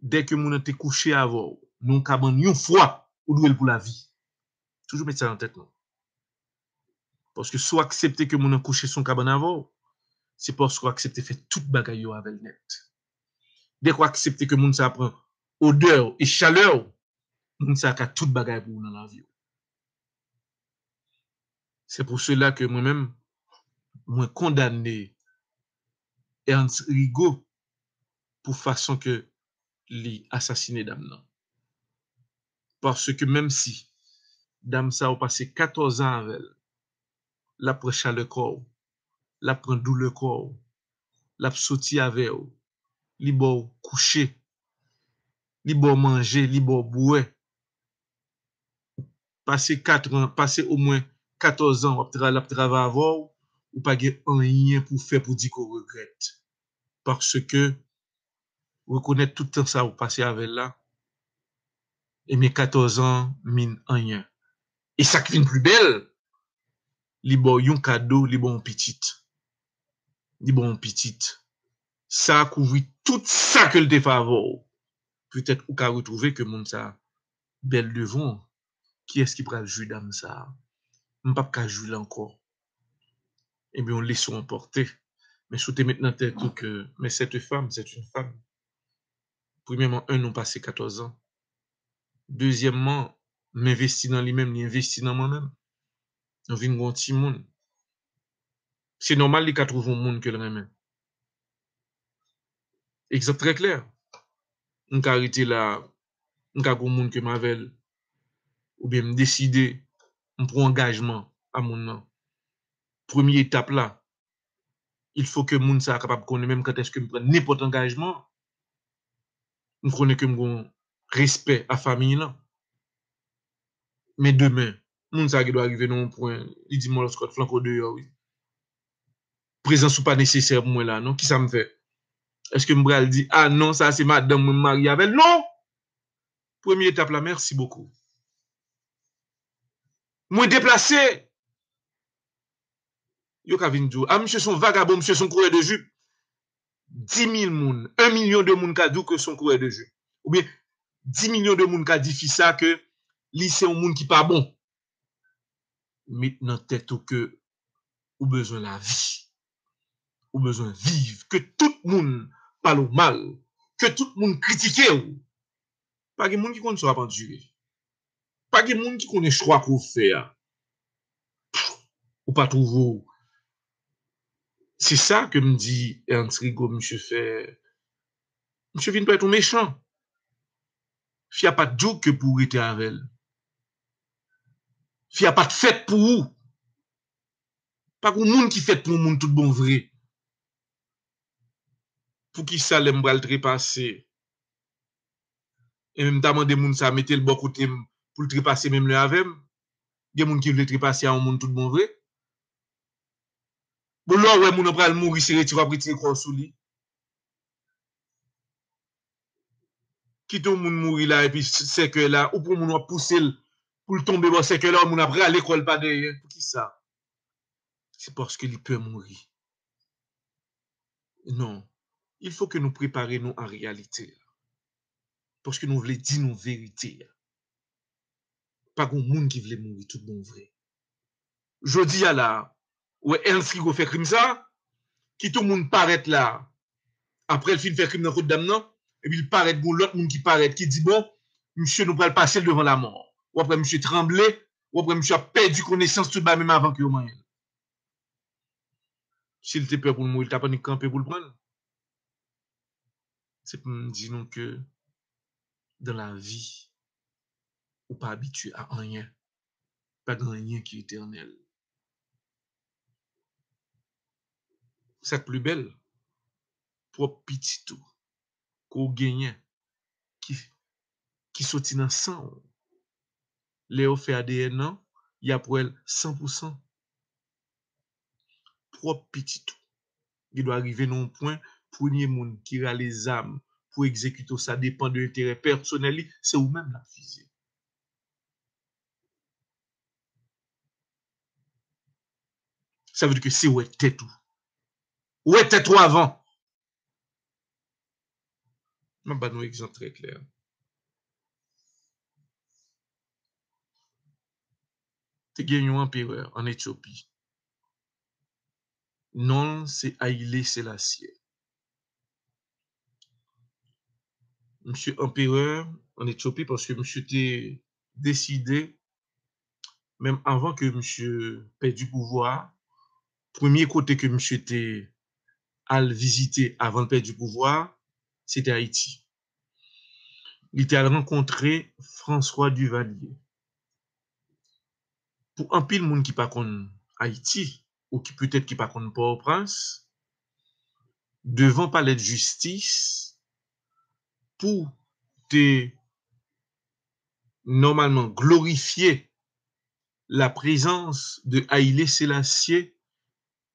dèke moun nan te kouche avè w nan yon kabann yon fwa, ou dwe l pou lavi. Toujou met sa nan tèt nou. Paske si w aksepte ke moun nan kouche sou yon kabann avè w, se paske w aksepte fè tout bagay yo avè l nèt. Dèke w aksepte ke moun sa a pran odè w e chalè w, moun sa a ka tout bagay pou ou nan lavi w. Se pou sela ke mwen menm, mwen kondane Ernst Rigaud pou fason ke li asasine dam nan. Paske menm si dam sa ou pase katòz an avè l, l ap pran chalè kò w, l ap pran doulè kò w, l ap soti avè w, li ba w kouche, li ba w manje, li ba w bwè. Pase kat an, pase omwen katòz an, w ap tra-, l ap travay avè w, ou pa gen anyen pou w fè pou di ke w regrèt. Paske rekonèt tout tan sa ou pase avè l la, ebyen katòz an min anyen. E sa k vin pi bèl, li ba w yon kado, li ba w yon pitit. Li ba w yon pitit. Sa kouvri tout sa ke l te fè avè w. Petèt ou ka retwouve ke moun sa bèl devan w. Kiyès ki pral jwi dam sa a? M p ap ka jwi l ankò. Ebyen, yon leson anpòte. Men si w te met nan tèt ou ke, mais cette femme, c'est une femme. Premyèman, un, nou pase katòz an. Dezyèmman, m envesti nan li menm, li envesti nan mwen menm. Nou vin gen yon timoun. Se nòmal li ka twouve yon moun ke l renmen. Egzanp trè klè. M ka rete la, m ka gen yon moun ke m avè l, oubyen m deside, m pran angajman a moun nan. Premye etap la, il faut ke moun sa a kapab konnen menm kantèske m pran nenpòt angajman, m konnen ke m gon respè a fanmi lan. Men demen, moun sa a gen dwa rive nan yon pwen, li di m, "Moloskòt flanke w deyò, wi. Prezans ou pa nesesè pou mwen la, non. Kisa m fè? Èske m pral di, 'A non, sa se madanm mwen, m marye avè l'?" Non! Premye etap la, mèsi bokou. Mwen deplase. Yo ka vin di w, "A, misye se yon vagabon, misye se yon kourè de jip." Dis mil moun, un million de moun ka di w ke se yon kourè de jip. Oubyen dis milyon de moun ka di fi sa ke li se yon moun ki pa bon. Met nan tèt ou ke ou bezwen lavi. Ou bezwen viv. Ke tout moun pale w mal. Ke tout moun kritike w. Pa gen moun ki konn sa w ap andire. Pa gen moun ki konnen chwa ke w fè a. Ou pa twouve w. Se sa ke m di Ernst Rigaud, misye fè. Misye vin parèt yon mechan. Fi a pa t di w ke pou w rete avè l. Fi a pa t fèt pou ou. Pa gen moun ki fèt pou yon moun tout bon vre. Poukisa lè m pral trepase, e menm ta mande moun sa mete l bò kote m pou l trepase menm lè avè m? Gen moun ki vle trepase a yon moun tout bon vre. Bon, lè w wè moun nan pral mouri, se retire w ap retire kò w sou li. Kite yon moun mouri la, epi sèkèy la, ou pran moun w ap pouse l pou l tonbe bò sèkèy la, yon moun ap rale kò l pa dèyè. Poukisa? Se paske li pè mouri. Non. Il faut que nou prepare nou a reyalite a. Paske nou vle di nou verite a. Pa gen moun ki vle mouri tout bon vre. Jodi a la, ou wè Ernst Rigaud fè krim sa, kite yon moun parèt la, apre l fin fè krim nan kot dam nan, epi l parèt, gen lòt moun ki parèt, ki di, "Bon, misye, nou pral pase l devan lamò." W ap wè misye tranble, w ap wè misye ap pèdi konesans tout bagay menm avan ke yo manyen l. Si l te pè pou l mouri, l t ap annik kanpe pou l pran l. Se pou m di nou ke dans la vie, ou pa abitye a anyen. Pa gen anyen ki etènèl. Sa k pli bèl, pwòp pitit ou ke w genyen, ki, ki soti nan san w. Lè yo fè A D N nan, y ap wè l san pou san. Pwòp pitit ou. Li dwa rive nan yon pwen, premye moun ki rale zam pou egzekite w, sa depann de enterè pèsonèl li, se ou menm l ap vize. Sa vle di ke se wè tèt ou. Wè tèt ou avan. M ap ba nou egzanp trè klè. Te gen yon anperè ann Etyopi. Non l se Ayile Selasye. Misye anperè ann Etyopi paske misye te deside, menm avan ke misye pèdi pouvwa a, premye kote ke misye te al vizite avan l pèdi pouvwa a, se te Ayiti. Li te al rankontre François Duvalier. Pou anpil moun ki pa konn Ayiti, ou ki petèt ki pa konn Pòtoprens, devan palè de jistis, pou te nòmalman glorifye la présence de Haïlé Sélassié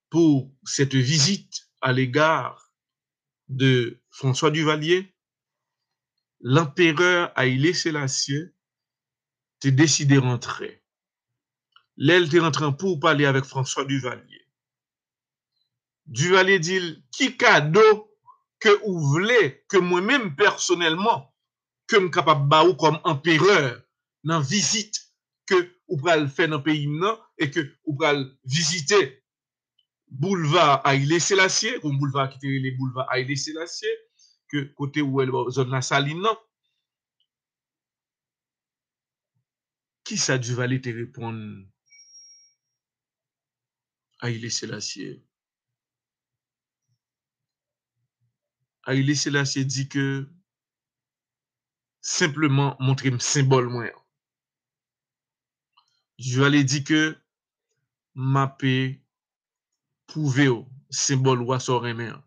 pour cette visite à l'égard de François Duvalier, lanperè Haïlé Sélassié te deside rantre. Lè l te rantre an pou pale avèk François Duvalier, Duvalier di l, ki kado ke ou vle ke mwen menm pèsonèlman, ke m kapab ba ou kòm anperè nan vizit ke ou pral fè nan peyi m nan e ke ou pral vizite boulva Haïlé Sélassié, yon boulva ki te rele boulva Haïlé Sélassié, ke kote ou wè zòn Lasalin nan. Kisa Duvalier te reponn Haïlé Sélassié? Haïlé Sélassié di ke senpleman montre m senbòl mwen an. Duvalier di ke m ape pwouve w senbòl ou a sa w renmen an.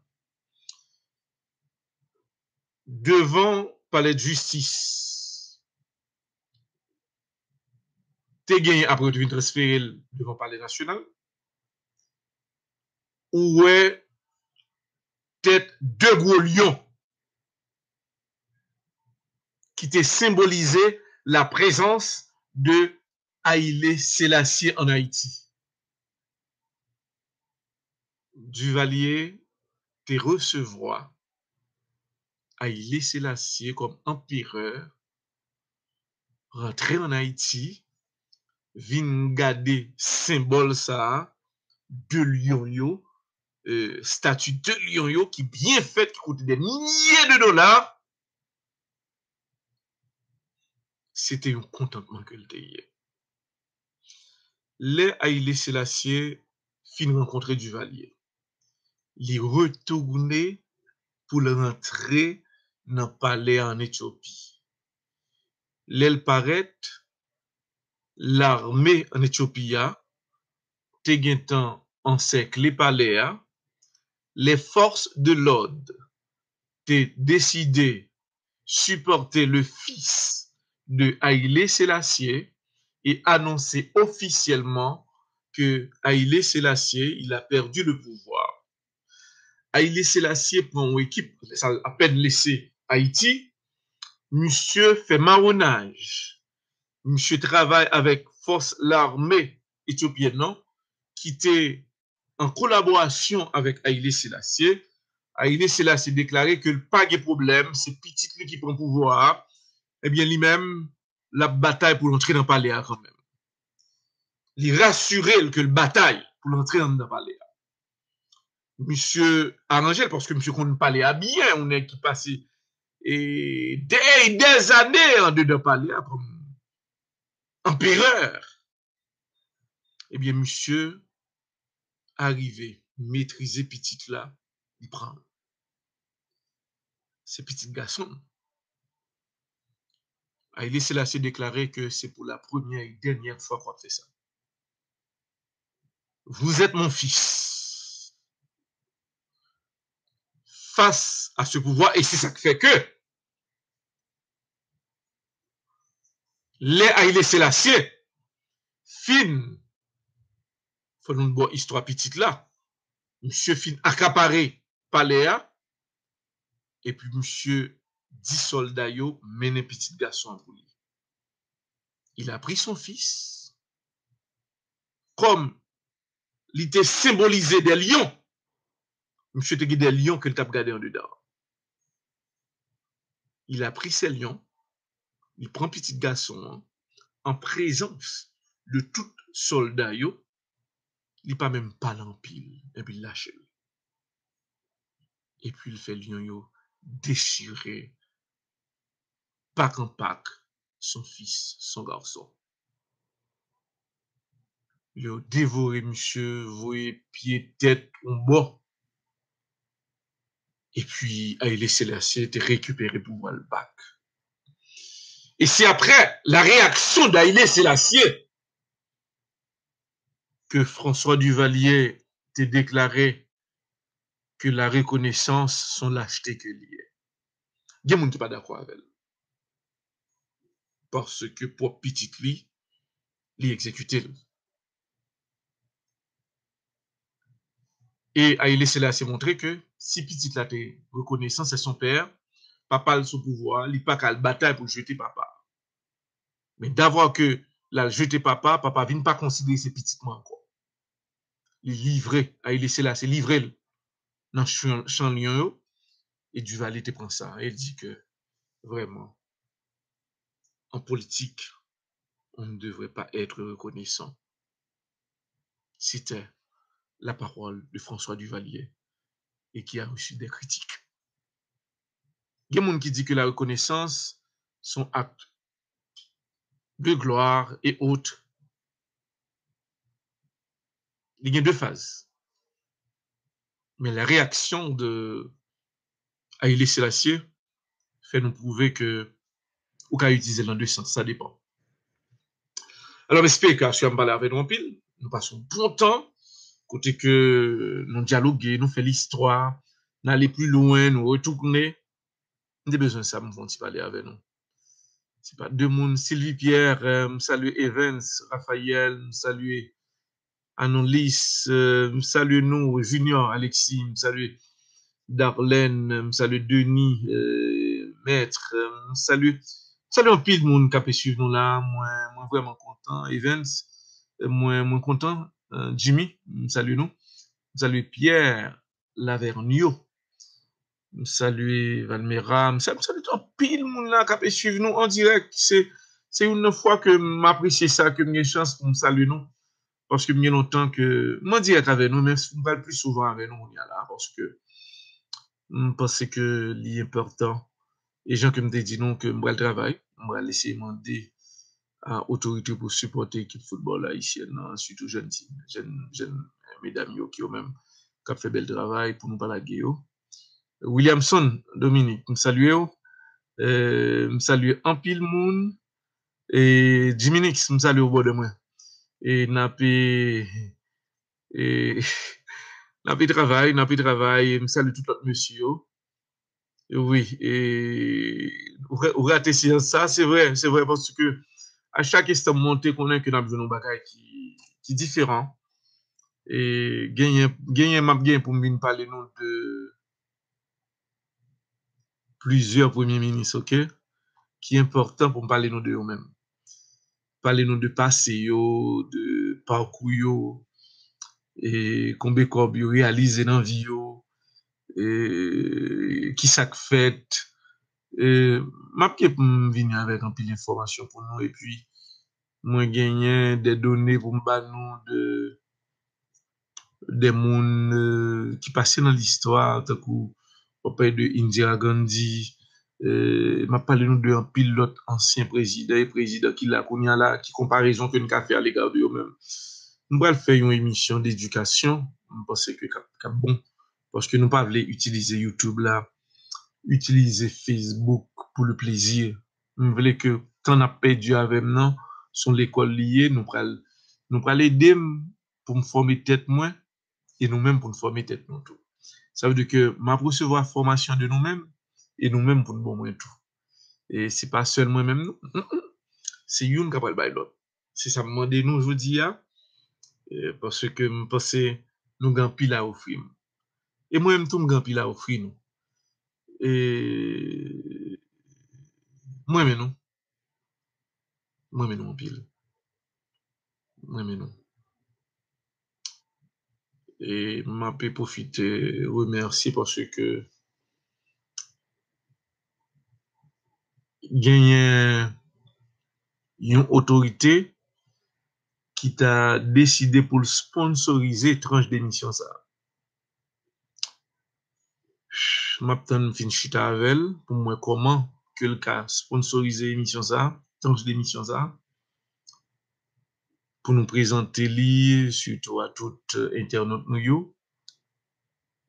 Devan palè de jistis, te genyen, apre yo te vin transfere l devan palè nasyonal, ou wè tèt de gwo lyon ki te senbolize la présence de Haïlé Sélassié en Haïti. Duvalier te resevwa Haïlé Sélassié kòm anperè, rantre ann Ayiti, vin gade senbòl sa a, de lyon yo, euh, stati de lyon yo ki byen fèt, ki koute dè milye de dola. Se te yon kontantman ke l te ye. Lè Haïlé Sélassié fin rankontre Duvalier, li retounen pou l rantre nan palè a ann Etyopi. Lè l parèt, lame ann Etyopi a te gentan ansèkle palè a. Les forces de l'ordre te deside supporter le fils de Haïlé Sélassié et annoncer officiellement que Haïlé Sélassié, il a perdu le pouvoir. Haïlé Sélassié pran yon ekip, sa apèn lese Ayiti, misye fè mawonaj, misye travay avèk fòs lame etyopyèn nan, ki te an kolaborasyon avèk Haïlé Sélassié. Haïlé Sélassié deklare ke l pa gen pwoblèm, se pitit li ki pran pouvwa a. Ebyen, li menm, l ap batay pou l antre nan palè a kanmenm. Li rasire l ke l batay pou l antre anndan palè a. Misye aranje l paske misye konn palè a byen, yon nèg ki pase e dè, dè zane andedan palè a kòm anperè. Ebyen, misye arive metrize pitit la, li pran l. Se pitit gason l. Haile Selassie deklare ke se pou la premyè e dènyè fwa k w ap fè sa. Vous êtes mon fils. Face à ce pouvoir, e se sa k fè ke lè Haile Selassie fin, fò nou ba w istwa pitit la, misye fin akapare palè a, epi misye di sòlda yo mennen pitit gason an pou li. Il a pris son fils, kòm li te senbolize de lyon, misye te gen de lyon ke l t ap gade andedan. Il a pris ses lions, li pran pitit gason an, an prezans de tout sòlda yo, li pa menm pale anpil, epi l lache l. Epi l fè lyon yo dechire, pak an pak, son fils, son garçon. Yo devore misye, voye pye, tèt yon bò. Epi Haile Selassie te rekipere pouvwa l back. E se apre la reyaksyon de Haile Selassie ke François Duvalier te deklare ke la rekonesans se yon lachte ke li ye. Gen moun ki pa dakò avè l. Paske pwòp pitit li, li egzekite l. E Haile Selassie montre ke si pitit la te rekonesan, c'est son père, papa l sou pouvwa, li pa ka al batay pou l jete papa. Men davwa ke l al jete papa, papa vin pa konsidere se pitit mwen ankò. Li livre, Haile Selassie livre l nan chan, chan lyon yo, e Duvalier te pran sa. E l di ke, vrèman, en politique, on ne devrait pas être reconnaissant. C'était la parole de François Duvalier et qui a reçu des critiques. Gen moun ki di ke la rekonesans se yon ak de gloire et autres. Li gen de faz. Men la reyaksyon de Haile Selassie fè nou pwouve ke ou ka itilize l nan de sans, sa depann. Alò, m espere ke aswè a m pale avè nou anpil. Nou pase yon bon tan, kote ke nou dyaloge, nou fè listwa, n ale pi lwen, nou retounen. M te bezwen sa, m fè yon ti pale avè nou. Se pa de moun, Sylvie Pierre, euh, m salye Evans, Raphaël, m salye Anolis, euh, m salye nou, Junior, Alexis, m salye Darlene, m salye Denis, euh, Maître, euh, m salye, m salye anpil moun k ap swiv nou la, mwen, mwen vrèman kontan, Evans, euh, mwen, mwen kontan, euh, Jimmy, m salye nou, m salye Pierre, Lavernio. M salye Valmera. M sa-, m salye tout anpil moun la k ap swiv nou an dirèk. Se, se youn nan fwa ke m apresye sa, ke m gen chans pou m salye nou. Paske m gen lontan ke m an dirèk avè nou, men m pral pli souvan avè nou kounye a la, paske m panse ke li enpòtan. E jan ke m te di nou ke m pral travay, m pral eseye mande a otorite pou sipòte ekip foutbòl ayisyèn nan, sitou jèn ti, jèn, jèn medam yo ki yo menm k ap fè bèl travay pou nou pa lage yo. Williamson Dominique, m salye w. Eh, m salye anpil moun. E Jiminix, m salye w bòdè mwen. E n ap, eh, eh, n ap travay, n ap travay. M salye tout lòt mesye yo. Wi, e, ou, ou rate seyans sa, se vre, se vre, paske a chak enstan m monte, konnen ke n ap jwenn yon bagay ki, ki diferan. E genyen, genyen, m ap genyen pou m vin pale nou de plizyè premye minis, oke? Ki enpòtan pou m pale nou de yo menm. Pale nou de pase yo, de pakou yo, e konbe kòb yo reyalize nan vi yo, e kisa k fèt. E m ap gen pou m vini avèk anpil enfòmasyon pou nou, epi mwen genyen de done pou m ba nou de de moun, euh, ki pase nan listwa, tankou w ap pale de Indira Gandhi, euh, m ap pale nou de anpil lòt ansyen prezidan e prezidan ki la kounye a la, ki konparezon ke n ka fè alega de yo menm. M pral fè yon emisyon dedikasyon, m panse ke k ap, k ap bon, paske nou pa vle itilize YouTube la, itilize Facebook pou le plezi. M vle ke tan n ap pèdi avè m nan, se yon lekòl li ye, nou pral, nou pral ede m pou m fòme tèt mwen, e nou menm pou n fòme tèt nou tou. Sa vle di ke m ap resevwa fòmasyon de nou menm, e nou menm pou n ban mwen tou. E se pa sèl mwen menm, non. Mm, mm. Se youn k ap pral bay lòt. Se sa m mande nou jodi a, eh, paske m panse nou gen anpil a ofri m. E mwen menm tou, m gen anpil a ofri nou. E mwen renmen nou. Mwen renmen nou anpil. Mwen renmen nou. E m ap pwofite remèsye paske genyen yon otorite ki ta deside pou l sponsorize tranch de emisyon sa a. M ap tann m fin chita avè l pou m wè kòman ke l ka sponsorize emisyon sa a, tranch de emisyon sa a, pou nou prezante li, sitou a tout, eh, entènot nou yo.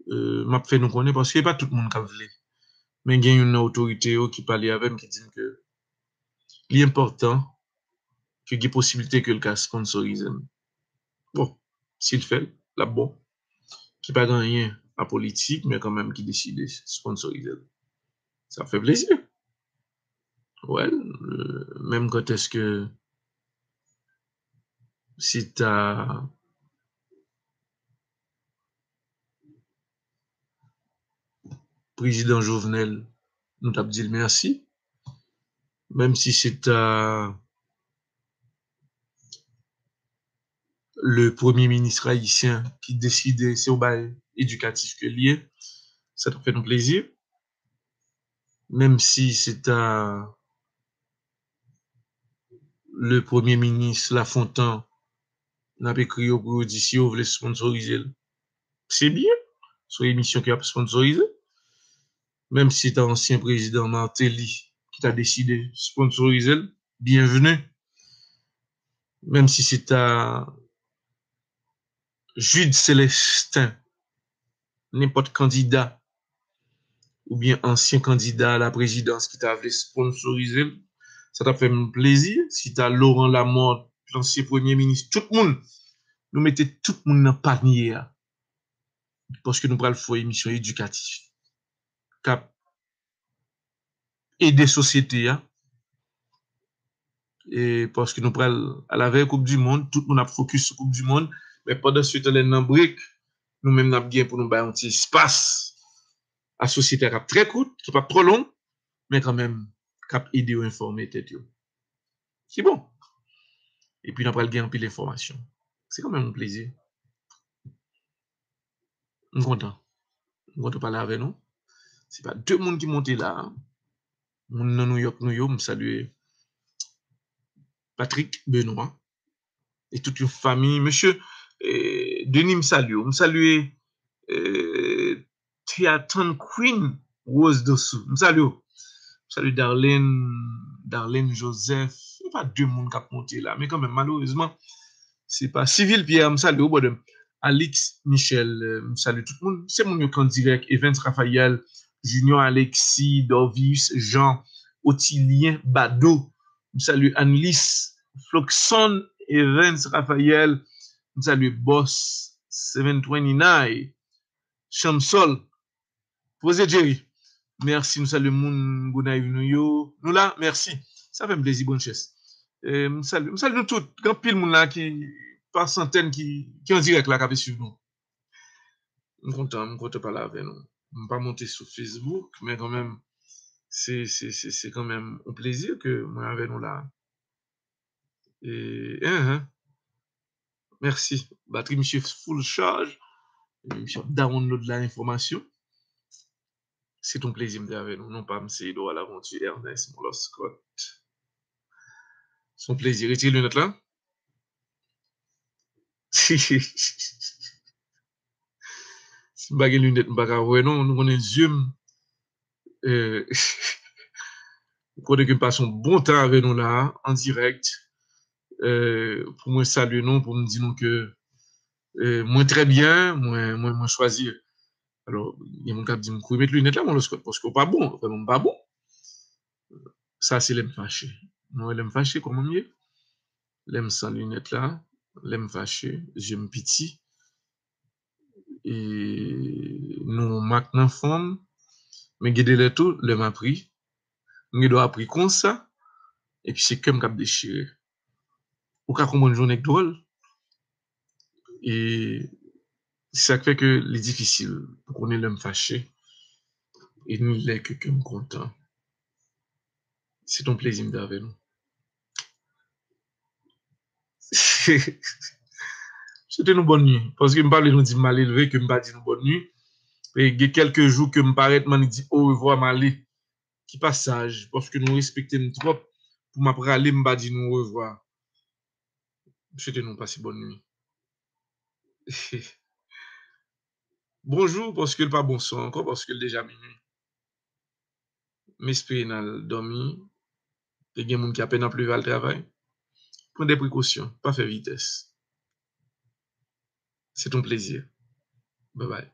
Eh, m ap fè nou konnen, paske e pa tout moun k ap vle. Men gen youn nan otorite yo ki pale avè m, ki di m ke li enpòtan ke gen posiblite ke l ka sponsorize m. Bon, si l fè l, l ap bon. Ki pa gen anyen a politik, men kanmenm ki deside sponsorize l. Sa fè plezi. Well, euh, menm kantèske se ta prezidan Jovenel, nou t ap di l mèsi. Menm si se ta le premye minis ayisyen ki deside se yon bagay edikatif ke l ye, sa t ap fè nou plezi. Menm si se ta le premye minis Lafontan, n ap ekri yo pou yo di si yo vle sponsorize l. Se byen, se yon emisyon ki ap sponsorize. Menm si se ta ansyen prezidan Martelly ki ta deside sponsorize l, byenveni. Menm si se ta Jude Célestin, nenpòt kandida oubyen ansyen kandida a la prezidans ki ta vle sponsorize l, sa t ap fè m plezi. Si ta Laurent Lamothe, ansyen premye minis, tout moun, nou mete tout moun nan panye a. Paske nou pral fè yon emisyon edikatif k ap ede sosyete a. E paske nou pral a la vèy Koup di Mond, tout moun ap fokis sou Koup di Mond, men pandan se tan lè n nan brek, nou menm n ap gen pou nou bay yon ti espas a sosyete a k ap trè kout, ki p ap twò long, men kanmenm k ap ede yo enfòme tèt yo. Ki bon. Epi n ap pral gen anpil enfòmasyon. Se kanmenm yon plezi. M kontan. M kontan pale avè nou. Se pa de moun ki monte la. Moun nan New York nou yo, m salye Patrick Benoît e tout yon fanmi. Mesye, eh, Denis, m salye w. M salye, eh, Teatan Queen Rose Dosou. M salye w. M salye Darlene, Darlene Joseph. Se pa de moun k ap monte la. Men kanmenm, malerezman, se pa Civil Pierre, m salye w, brother. Alix Michel, eh, m salye tout moun. Se moun yo k an dirèk, Evans Raphaël, Junior Alexis, Dorvius Jean, Otilien Bado. M salye Anlis, Floxon, Evans Raphaël. M salye Boss seven twenty-nine, Chamsol, Poze Jerry. Mèsi, nou salye moun Gonayiv nou yo. Nou la, mèsi. Sa fè m plezi, Bonchès. Eh, m salye, m salye nou tout. Gen anpil moun la ki, pa santèn, ki, ki an dirèk la, k ap swiv nou. M kontan, m kontan pale avè nou. M pa monte sou Facebook, men kanmenm, se, se, se, se kanmenm yon plezi ke mwen avè nou la. E, enhen. Mèsi. Batri misye full chaj. Misye ap download la enfòmasyon. Se yon plezi m te avè nou. Non pa m se Edouard Laventure Ernest Monlò Scott. Se yon plezi. Retire linèt la. Si m pa gen linèt, m pa ka wè non. Nou konnen zye m. Eh, m konnen ke m pase yon bon tan avè nou la, an dirèk. Eh, pou mwen salye nou, pou m di nou ke, eh, mwen trè byen, mwen, mwen, mwen chwazi. Alò, gen moun k ap di m, "Kouy, met linèt la, Monlò Scott, paske w pa bon." Vrèman, m pa bon. Sa se lè m fache. Nou wè lè m fache, kòman m ye? Lè m san linèt la, lè m fache, zye m piti. E nou mak nan fon m, men gen de lè tou, lè m ap ri, m gen dwa ap ri konsa, epi se kè m k ap dechire. Ou ka konprann jan yon nèg dwòl. E se sa k fè ke li difisil pou konnen lè m fache, e ni lè ke, ke m kontan. Se t on plezi m te avè nou. Swete nou bòn nwi. Paske m pa vle nou di m malelve, ke m pa di nou bòn nwi. E gen kèlke jou ke m parèt, m annik di orevwa, m ale. Ki pa saj, paske nou respekte m twòp pou m ap rale, m pa di nou orevwa. M swete nou pase bòn nwi. Bonjou, paske l pa bonswa ankò, paske l deja minui. M espere n al dòmi. E gen moun ki apèn ap leve al travay. Pran de prekosyon, pa fè vitès. Se t on plezi. Bye bye.